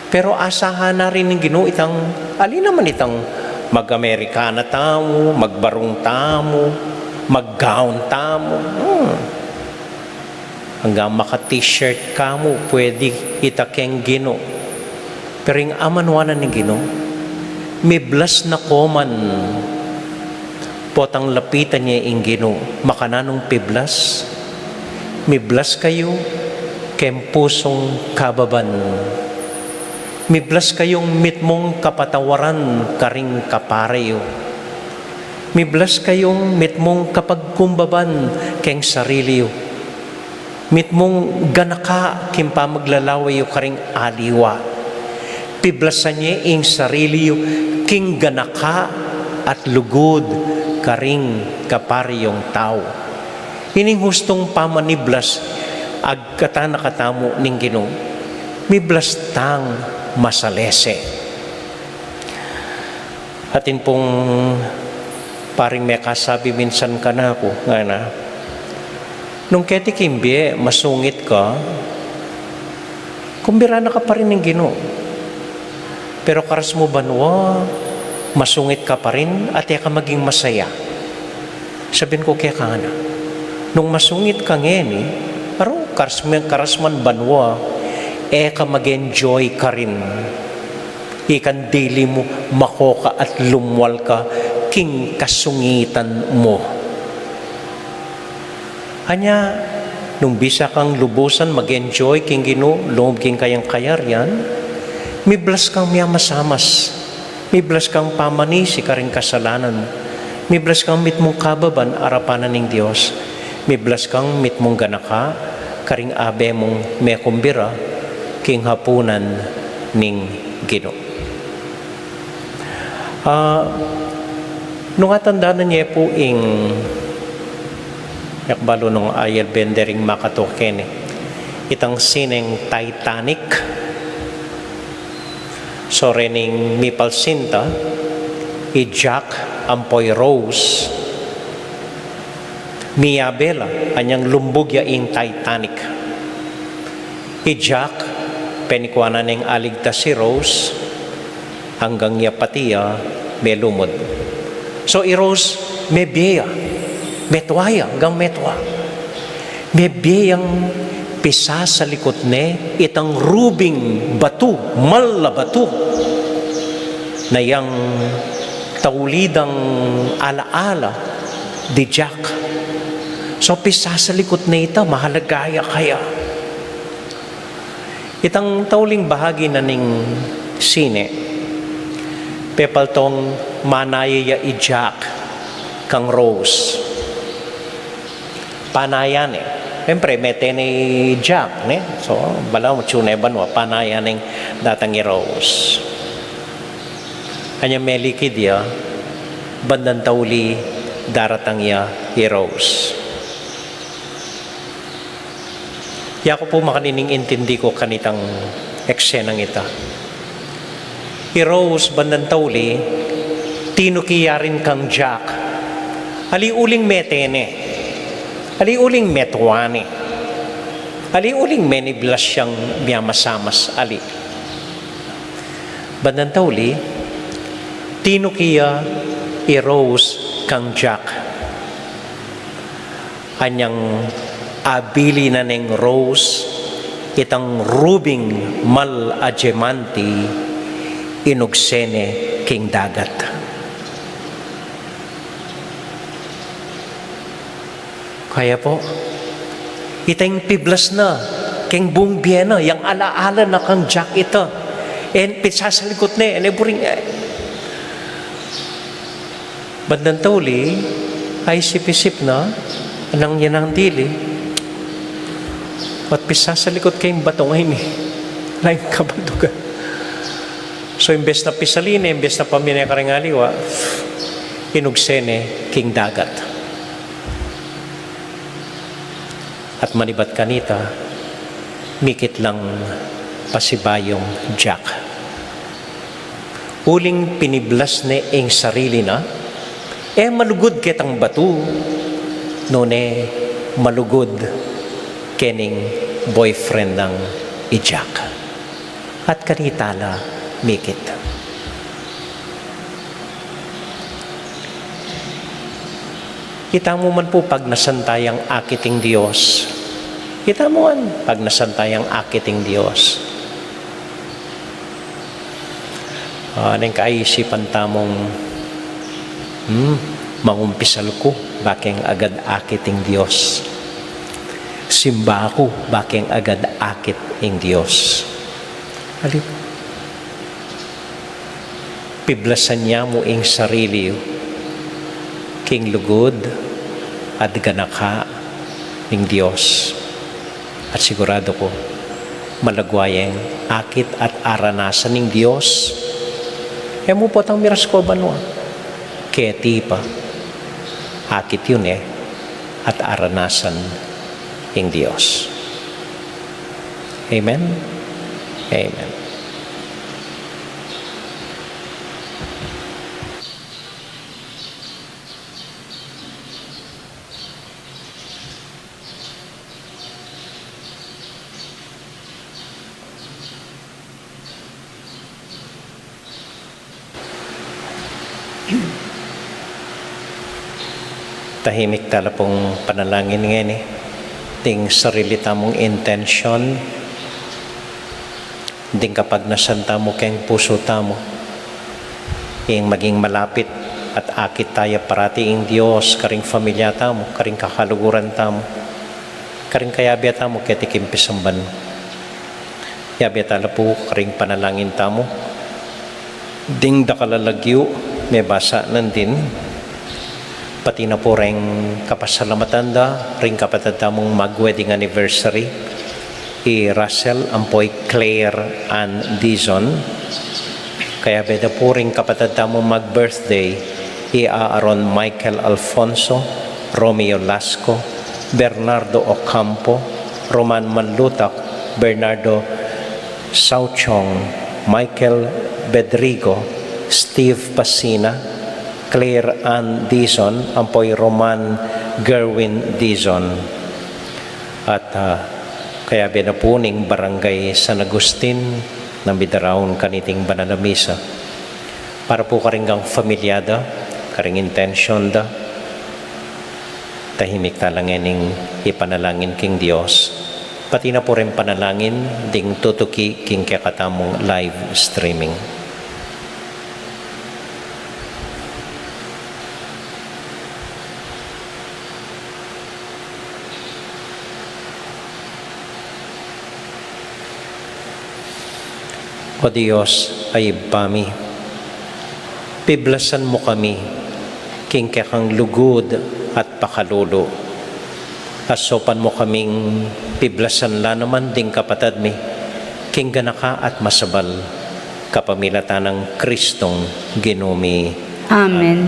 pero asahan na rin ning Ginu itang, ali naman itang mag-Amerikana tamu, magbarung tamu, mag-gown tamu. Hmm. Anggang maka-t-shirt ka mu, pwede ita keng Ginu. Pero ing amanuan na ning Ginu, miblas na ko man. Potang lapitan ye ing Ginu, makananung piblas? Miblas kayu keng pusung kababan. Miblas kayung mitmung kapatawaran karing kapare yu. Miblas kayung mitmung kapagkumbaban keng sarili yu. Mitmung ganaka king pamaglalaway yu karing aliwa. Piblasan ye ing sarili yu king ganaka at lugud karing kapare yung tau. Ining hustung pamaniblas, agkatan na katamu ning Ginu. Miblas tang masalese. Atin pung paring mekasabi minsan kanaku, ngana, nung keti king bie, masungit ka, kumbira na ka pa rin ning Ginu. Pero karas mu banwa, masungit ka pa rin, at e ka maging masaya. Sabyan ku keka ngana, nung masungit ka ngeni, aru, karas man, karas man banwa, e ka mag-enjoy karin. Ikang dili mu makoka at lumwal ka king kasungitan mu. Anya, nung bisa kang lubusan mag-enjoy king Ginu, lungub king kayang kayarian, miblas kang miamasamas. Miblas kang pamanisi karing kasalanan mu. Miblas kang mitmung kababan arapan na ning Dios. Miblas kang mitmung ganaka karing abe mung mekumbira king hapunan ning Ginu. Ah, nung atandanan ye pu ing, e ku balu nung ayel bender ing makatuke ne, itang sineng Titanic. So, rening mipalsinta, i Jack ampo i Rose, miyabe la, anyang lumbug ya ing Titanic. I Jack, penikuanan neng aligtas i Rose, anggang ya pati ya melumud. So, i Rose, mebie ya, metua ya, anggang metua. Mebie yang pisasalikut ne itang rubing batu, mal a batu, na yang tauli dang alaala di Jack. So, pisasalikut ne ita, mahalaga ya kaya. Itang tauling bahagi na ning sine, pepaltong manaya ya i Jack kang Rose. Panaya ne. Siyempre, mete ne i Jack, ne? So, balamu atsu ne banua, panaya neng datang i Rose. Anya melikid ya, bandang tauli daratang ya i Rose. Yaku pu makanining intindi ku kanitang eksenang ita. I Rose bandang tauli, tinuki ya rin kang Jack. Ali uling mete ne. Ali uling metua ne. Ali uling meniblas yang miamasamas ali. Bandang tauli, tinuki ya i Rose kang Jack. Anyang abili na neng Rose itang rubing mal a diamante, inugse ne king dagat. Kaya pu, ita ing piblas na keng buung bie na, yang alaala na kang Jack ita. E pisasalikut ne, e ne buring, e. Bandang tauli, aisip-isip na, nanu ya nang dili. At pisasalikut ke ing batu ngeni, e. Ala ing kabantugan. So, imbes na pisalin ne, imbes na pamie ne karing aliwa, inugse ne king dagat. At manibat kanita, mikit lang pasibayung diak. Uling piniblas ne ing sarili na, e malugud ketang batu, nune malugud kening boyfriend nang i Jack. At kanita la mikit. Itamu man pu pagnasan tayang akit ing Dios. Itamu man pagnasan tayang akit ing Dios. Ah, neng kaisipan tamung, hmm, mangumpisal ku, bakeng agad akit ing Dios. Simba ku, bakeng agad akit ing Dios. Ali, piblasan ya mu ing sarili yu king lugud at ganaka ning Dios. At sigurado ku, malagwa yang akit at aranasan ning Dios. E mu potang miras ko banua. Keti pa, akit yu ne at aranasan ing Dios. Amen. Amen. Tahimik tala pung panalangin ngeni, ding sarili tamung intensyon, ding kapagnasan tamu keng pusu tamu, ing maging malapit at akit taya parati ing Dios, karing familia tamu, karing kakaluguran tamu, karing kayabe tamu keti king pisamban. Yabe tala pu karing panalangin tamu. Ding dakal a lagyu, mebasa nandin, pati na pu reng kapasalamatan da ring kapatad tamung mag-wedding anniversary, i Russell ampo i Claire Ann Dizon. Kayabe da pu ring kapatad tamung mag-birthday, i Aaron Michael Alfonso, Romeo Lasco, Bernardo Ocampo, Roman Manlutak, Bernardo Sauchong, Michael Bedrigo, Steve Pasina, Claire Ann Dizon, ampo i Roman Gerwin Dizon. At, ah, kayabe na pu ning Barangay San Agustin, nang midaraun kaniting banal a misa. Para pu karing gang familia da, karing intensyon da, tahimik tala ngening ipanalangin king Dios. Pati na pu ring panalangin ding tutuki king kekatamung live streaming. O Dios a Ibpa mi, piblasan mu kami king kekang lugud at pakalulu. At saupan mu kaming piblasan la naman ding kapatad mi king ganaka at masabal, kapamilatan nang Kristong Ginu mi. Amen.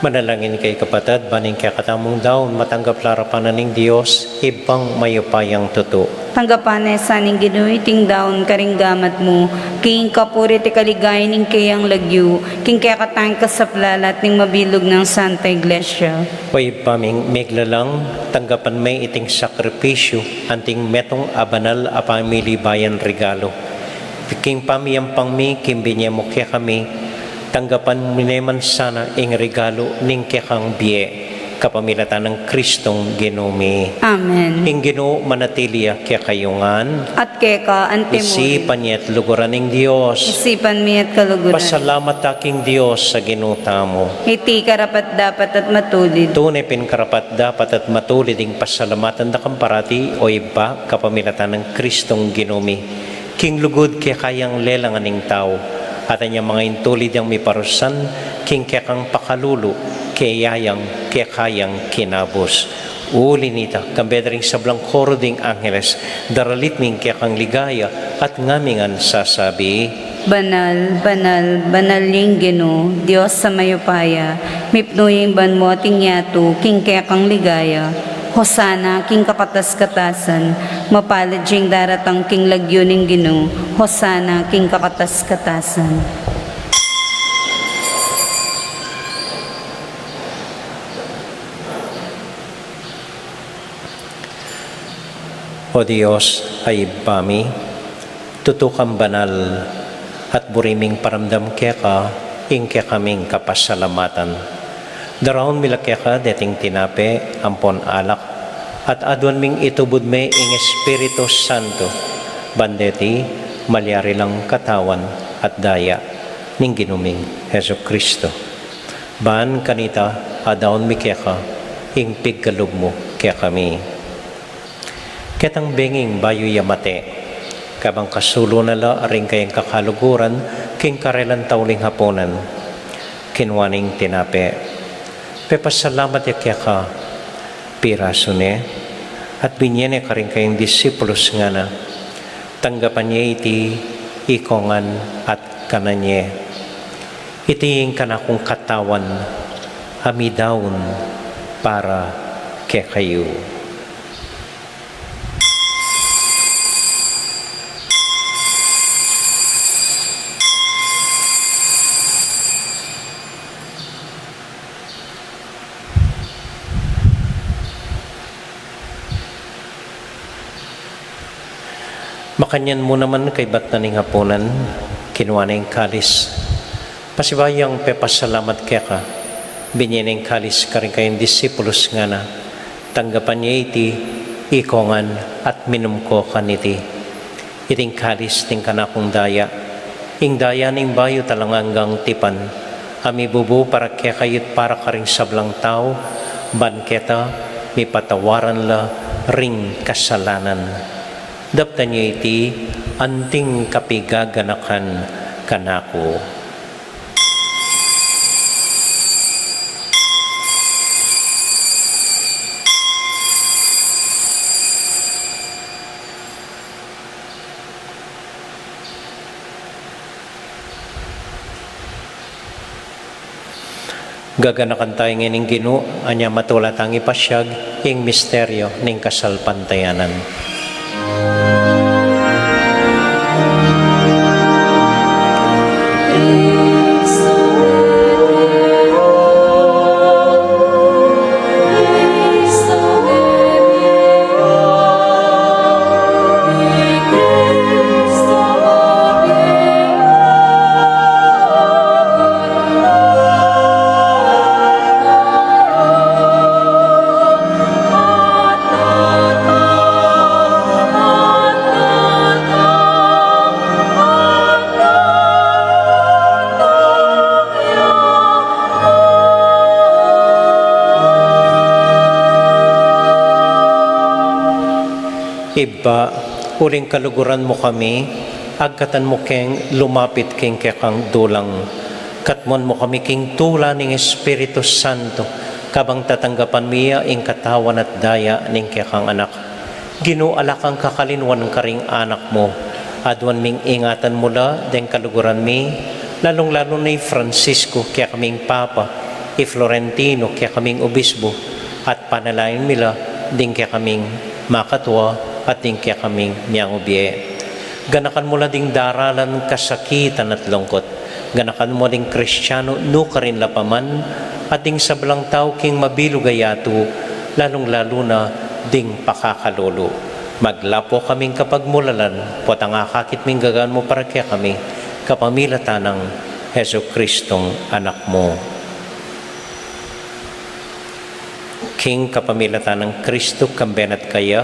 Manalangin kayu, kapatad, ban ing kekatamung daun matanggap la arapan na ning Dios, Ibpang mayupayang tutu. Tanggapan na sa ning Ginu iting daun karing gamat mu, king kapurian at kaligayan ning keyang lagyu, king kekatang kasaplalan at ning mabilug nang Santa Iglesia. O Ibpa ming miglalang, tanggapan me iting sakripisyu anting metung a banal a pamilibayan regalu. King pamiyampang mi king binye mu kekami, tanggapan mu ne man sana ing regalu ning kekang bie, kapamilatan nang Kristong Ginu mi. Amen. Ing Ginu manatili ya kekayu ngan. At keka antimurin. Isipan ye at luguran ning Dios. Isipan mi at kaluguran. Pasalamat ta king Dios a Ginu tamu. Iti karapat-dapat at matulid. Tune pin karapat-dapat at matulid ing pasalamatan da kang parati, o Ibpa, kapamilatan nang Kristong Ginu mi. King lugud keka yang lelangan ing tau, at anya manga intulid yang miparusan, king kekang pakalulu, keya yang, keka yang kinabus. Uli nita, kambe da ring sablang koro ding angeles, daralit mi ing kekang ligaya, at ngami ngan sasabi: Banal, banal, banal ing Ginu, Dios a mayupaya, mipnu ing banua at ing yatu king kekang ligaya. Hosana king kakatas-katasan, mapalad ing daratang king lagyu ning Ginu, Hosana king kakatas-katasan. O Dios a Ibpa mi, tutu kang banal, at buri ming paramdam keka ing kekaming kapasalamatan. Daraun mi la keka deting tinape ampon alak, at aduan ming itubud me ing Espiritu Santo, ban deti malyari lang katawan at daya ning Ginu ming Jesucristo. Ban kanita, adaun mi keka ing pigkalub mu kekami. Ketang benging bayu ya mate, kabang kasulu na la ring kayang kakaluguran king karelang tauling hapunan, kinua neng tinape, pepasalamat ya keka, pirasu ne, at binye ne karing kayang disipulus, ngana: Tanggapan ye iti ikongan at kanan ye. Iti ing kanakung katawan a midaun para kekayu. Makanyan mu naman kaybat na ning hapunan, kinua ne ing kalis. Pasibayu yang pepasalamat keka, binye ne ing kalis karing kayang disipulus, ngana: Tanggapan ye iti ikongan at minum ko kaniti. Iting kalis ning kanakung daya, ing daya ning bayu at alang anggang tipan, a mibubu para kekayu't para karing sablang tau, ban keta mipatawaran la ring kasalanan. Daptan ye iti anting kapigaganakan kanaku. Gaganakan taya ngeni ing Ginu, anya matula tang ipasiag ing misteryo ning kasalpantayanan. Ibpa, uling kaluguran mu kami, agkatan mu keng lumapit king kekang dulang. Katmuan mu kami king tula ning Espiritu Santo, kabang tatanggapan mi ya ing katawan at daya ning kekang Anak. Ginu, ala kang kakalinuan karing anak mu. Aduan ming ingatan mu la deng kaluguran mi, lalung-lalu na i Francisco, kekaming Papa, i Florentino, kekaming obisbu, at panalangin mi la ding kekaming makatua at ding kekaming miangubie. Ganakan mu la ding daralan, kasakitan at lungkut. Ganakan mu ding Kristianu nukarin la pa man, at ding sablang tau king mabilug a yatu, lalung-lalu na ding pakakalulu. Maglapo kaming kapagmulalan, potang akakit ming gagan mu para kekami, kapamilatan nang Jesucristong Anak mu. King kapamilatan nang Kristo, kambe na at kaya,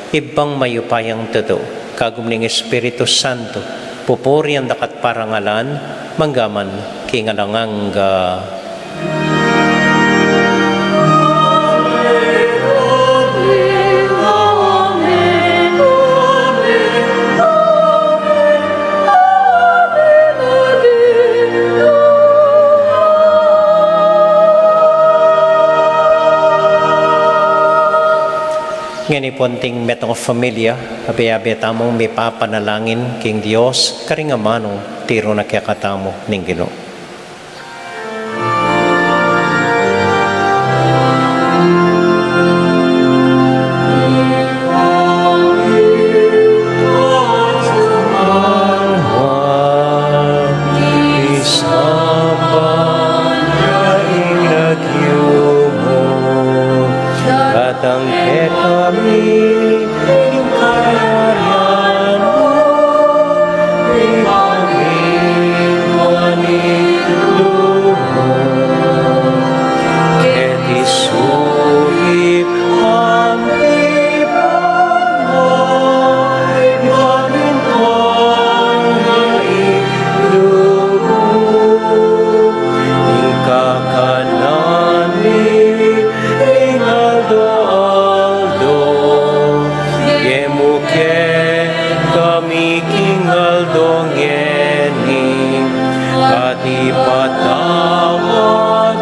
Ibpang mayupayang tutu, kagum ning Espiritu Santo, pupurian da ka at parangalan, manggaman king alang angga. Ngeni pu anting metung a familia, abe-abe tamung mipapanalangin king Dios, karing amanung tiru na kekatamu ning Ginu. Datang kekami ing kayarian mu, ipamiman ing lub mu keti sulip anti pamay, ipamiman ing lub mu. Ing kakanan mi king aldo-aldo, ibie mu kekami king aldo ngeni, at ipatawad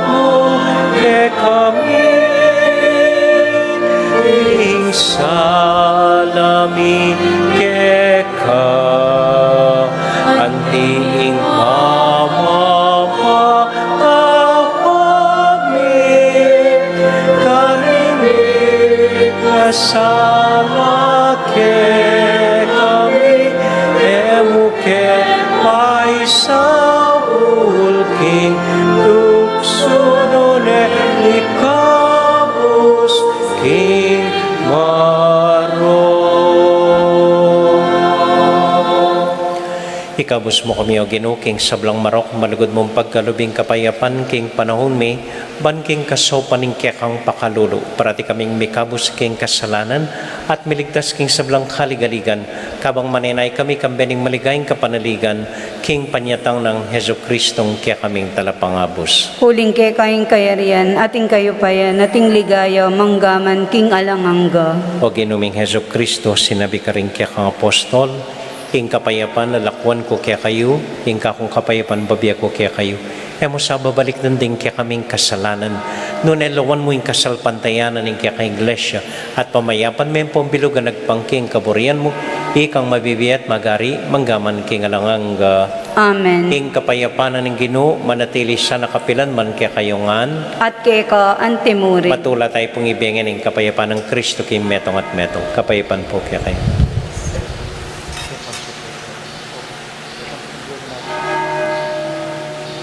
mu kekami ing sala mi keka, anti ing pamapatawad mi karing mikasala kekami, e mu ke paisaul king tuksu, nune ikabus king marok. Ikabus mu kami, O Ginu, king sablang marok, malugud mung pagkalub ing kapayapan king panaun mi, ban king kasaupan ning kekang pakalulu, parati kaming mikabus king kasalanan at miligtas king sablang kaligaligan, kabang manenaya kami kambe ning maligayang kapanaligan, king panyatang nang Jesucristong kekaming Talapangabus. Uling keka ing kayarian, at ing kayupayan, at ing ligaya, manggaman king alang angga. O Ginu ming Jesucristo, sinabi karing kekang apostol, Ing kapayapan lalakwan ku kekayu, ing kakung kapayapan bibie ku kekayu. E mu sa babalikdan ding kekaming kasalanan, nune lawan mu ing kasalpantayanan ning kekang Iglesia, at pamayapan me pu ing bilug a nagpang king kaburian mu, ikang mabibie at magari, manggaman king alang angga. Amen. Ing kapayapan ning Ginu manatili sana kapilan man kekayu ngan. At keka antimurin. Matula tayu pung ibie ngeni ing kapayapan nang Kristo king metung at metung. Kapayapan pu kekayu.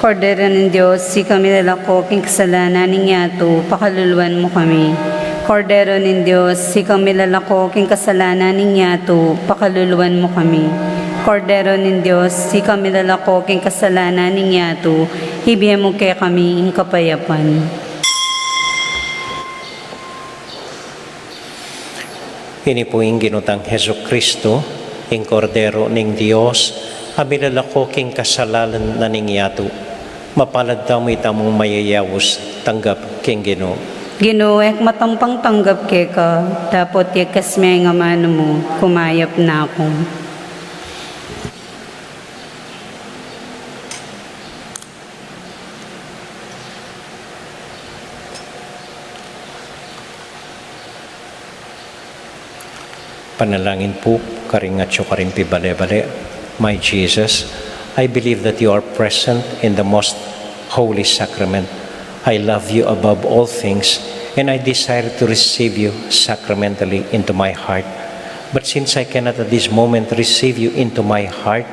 Kordero ning Dios, ika milalako king kasalanan ning yatu, pakaluluan mu kami. Kordero ning Dios, ika milalako king kasalanan ning yatu, pakaluluan mu kami. Kordero ning Dios, ika milalako king kasalanan ning yatu, ibie mu kekami ing kapayapan. Ini pu ing Ginu tang Jesucristo, ing Kordero ning Dios, a milalako king kasalanan ning yatu. Mapalad tamu itamung mayayaus tanggap king Ginu. Ginu, e ku matampang tanggap keka, dapot yagkas me ing amanu mu, kumayap na ku. Panalangin pu karing atyu karing pibale-bale. My Jesus, I believe that you are present in the most holy sacrament. I love you above all things, and I desire to receive you sacramentally into my heart. But since I cannot at this moment receive you into my heart,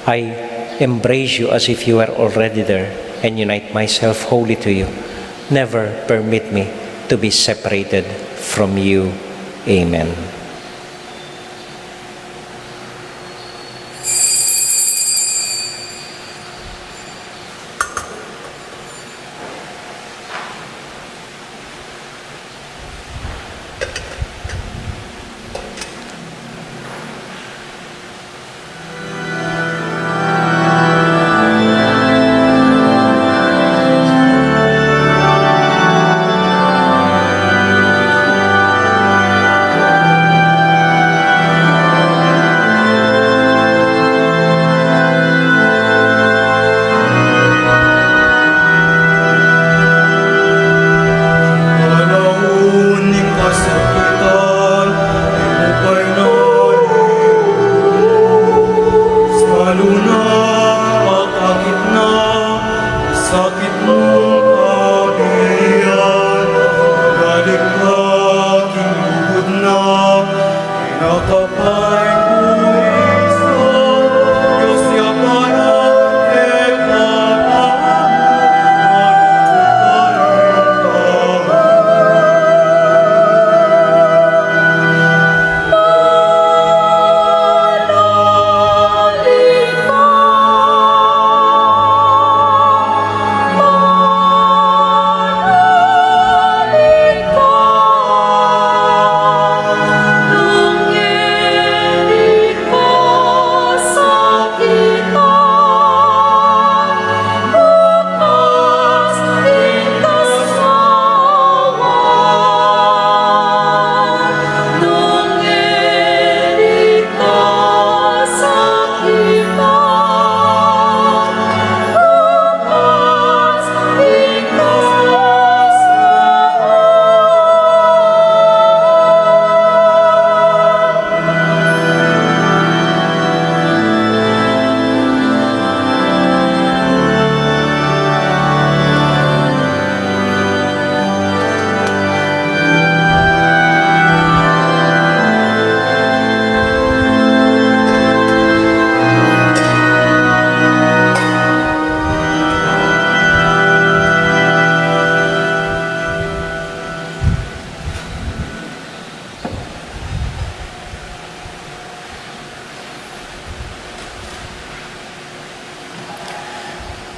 I embrace you as if you were already there and unite myself wholly to you. Never permit me to be separated from you. Amen. Panaun ning kasakitan, ipupay na sa luna, pagkakit na, sakit mung kabihan, balik ka, king lugud na,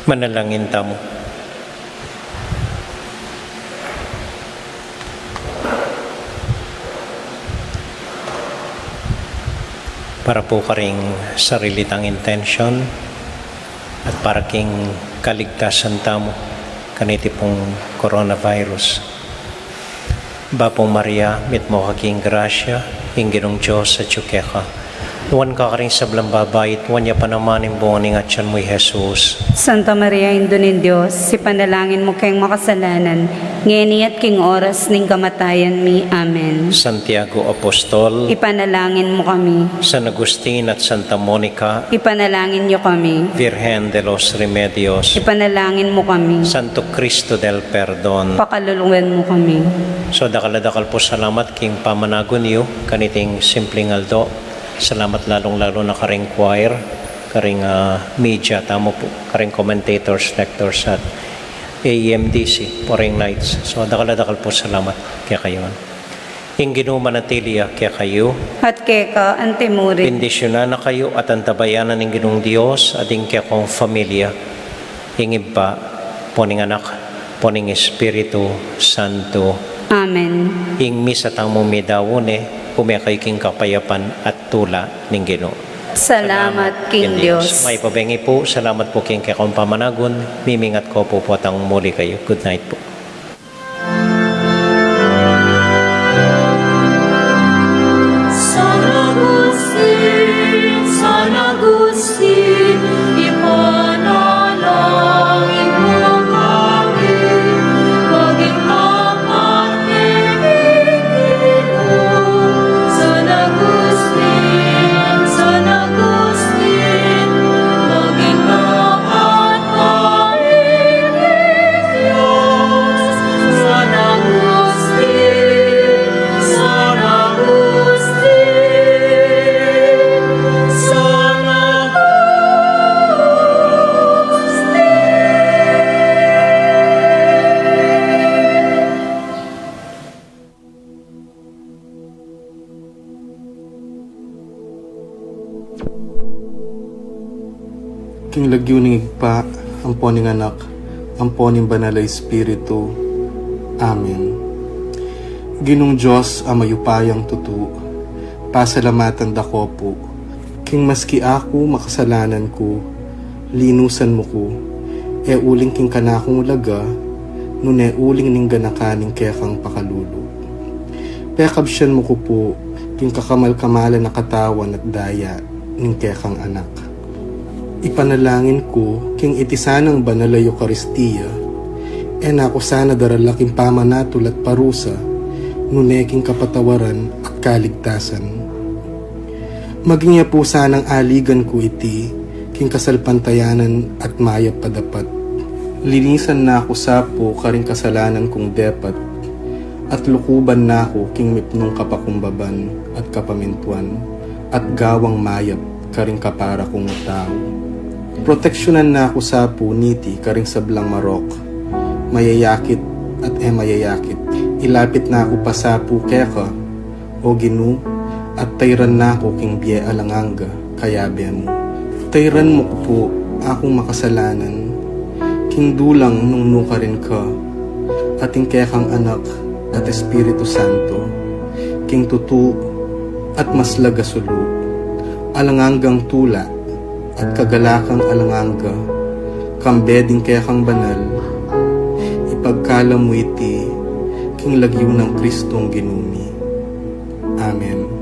Manalangin tamu. Para pu karing sarili tang intensyon at para king kaligtasan tamu kaniti pung coronavirus. Bapu Maria, mitmu ka king grasya, ing Ginung Dios atyu keka. Nuan ka karing sablang babai, at nuan ya pa naman ing bunga ning atyan mu, i Jesus. Santa Maria, Indu ning Dios, ipanalangin mu keng makasalanan, ngeni at king oras ning kamatayan mi. Amen. Santiago Apostol, ipanalangin mu kami. San Agustin at Santa Monica, ipanalangin yu kami. Virgen de los Remedios, ipanalangin mu kami. Santo Cristo del Perdon, pakalulwan mu kami. So, dakal a dakal pu salamat king pamanagun yu kaniting simpling aldo. Salamat lalung-lalu na karing choir, karing, ah, media tamu pu, karing commentators, lectors, at A E M D C, Foreign Knights. So, dakal a dakal pu salamat kekayu ngan. Ing Ginu manatili ya kekayu. At keka antimurin. Bendisyunan na kayu at antabayanan ning Ginung Dios at ing kekong familia, ing Ibpa, ampo ning Anak, ampo ning Espiritu Santo. Amen. Ing misa tamu midaun ne, ume kayu king kapayapan at tula ning Ginu. Salamat king Dios. Mayap a bengi pu, salamat pu king kekong pamanagun, mimingat ko pu potang muli kayu. Good night pu. San Agustin, San Agustin, ipanalangin mu kami, maging tapat kami. San Agustin, San Agustin, maging tapat kami. Lagyu ning Ibpa, ampo ning Anak, ampo ning Banal a Espiritu. Amen. Ginung Dios a mayupayang tutu, pasalamatan da ka pu, king maski aku makasalanan ku, linusan mu ku, e uling king kanakung laga, nune uling ning ganaka ning kekang pakalulu. Pekabsian mu ku pu, king kakamal-kamalan a katawan at daya ning kekang Anak. Ipanalangin ku, king iti sanang banal a Eukaristia, e na ku sana darala king pamanatul at parusa, nune king kapatawaran at kaligtasan. Maging ya pu sanang aligan ku iti, king kasalpantayanan at mayap a dapat. Linisan na ku sa pu karing kasalanan kung depat, at lukuban na ku king mipnung kapakumbaban at kapamintuan, at gawang mayap karing kapara kung tau. Proteksyunan na ku sa pu niti karing sablang marok, mayayakit at e mayayakit. Ilapit na ku pa sa pu keka, O Ginu, at tayran na ku king bie alang angga, kayabe mu. Tayran mu ku pu akung makasalanan, king dulang nung nukarin ka, at ing kekang Anak at Espiritu Santo, king tutu at maslag a sulu, alang anggang tula at kagalakang alang angga, kambe ding kekang banal, ipagkalub mu iti king lagyu nang Kristong Ginu mi. Amen.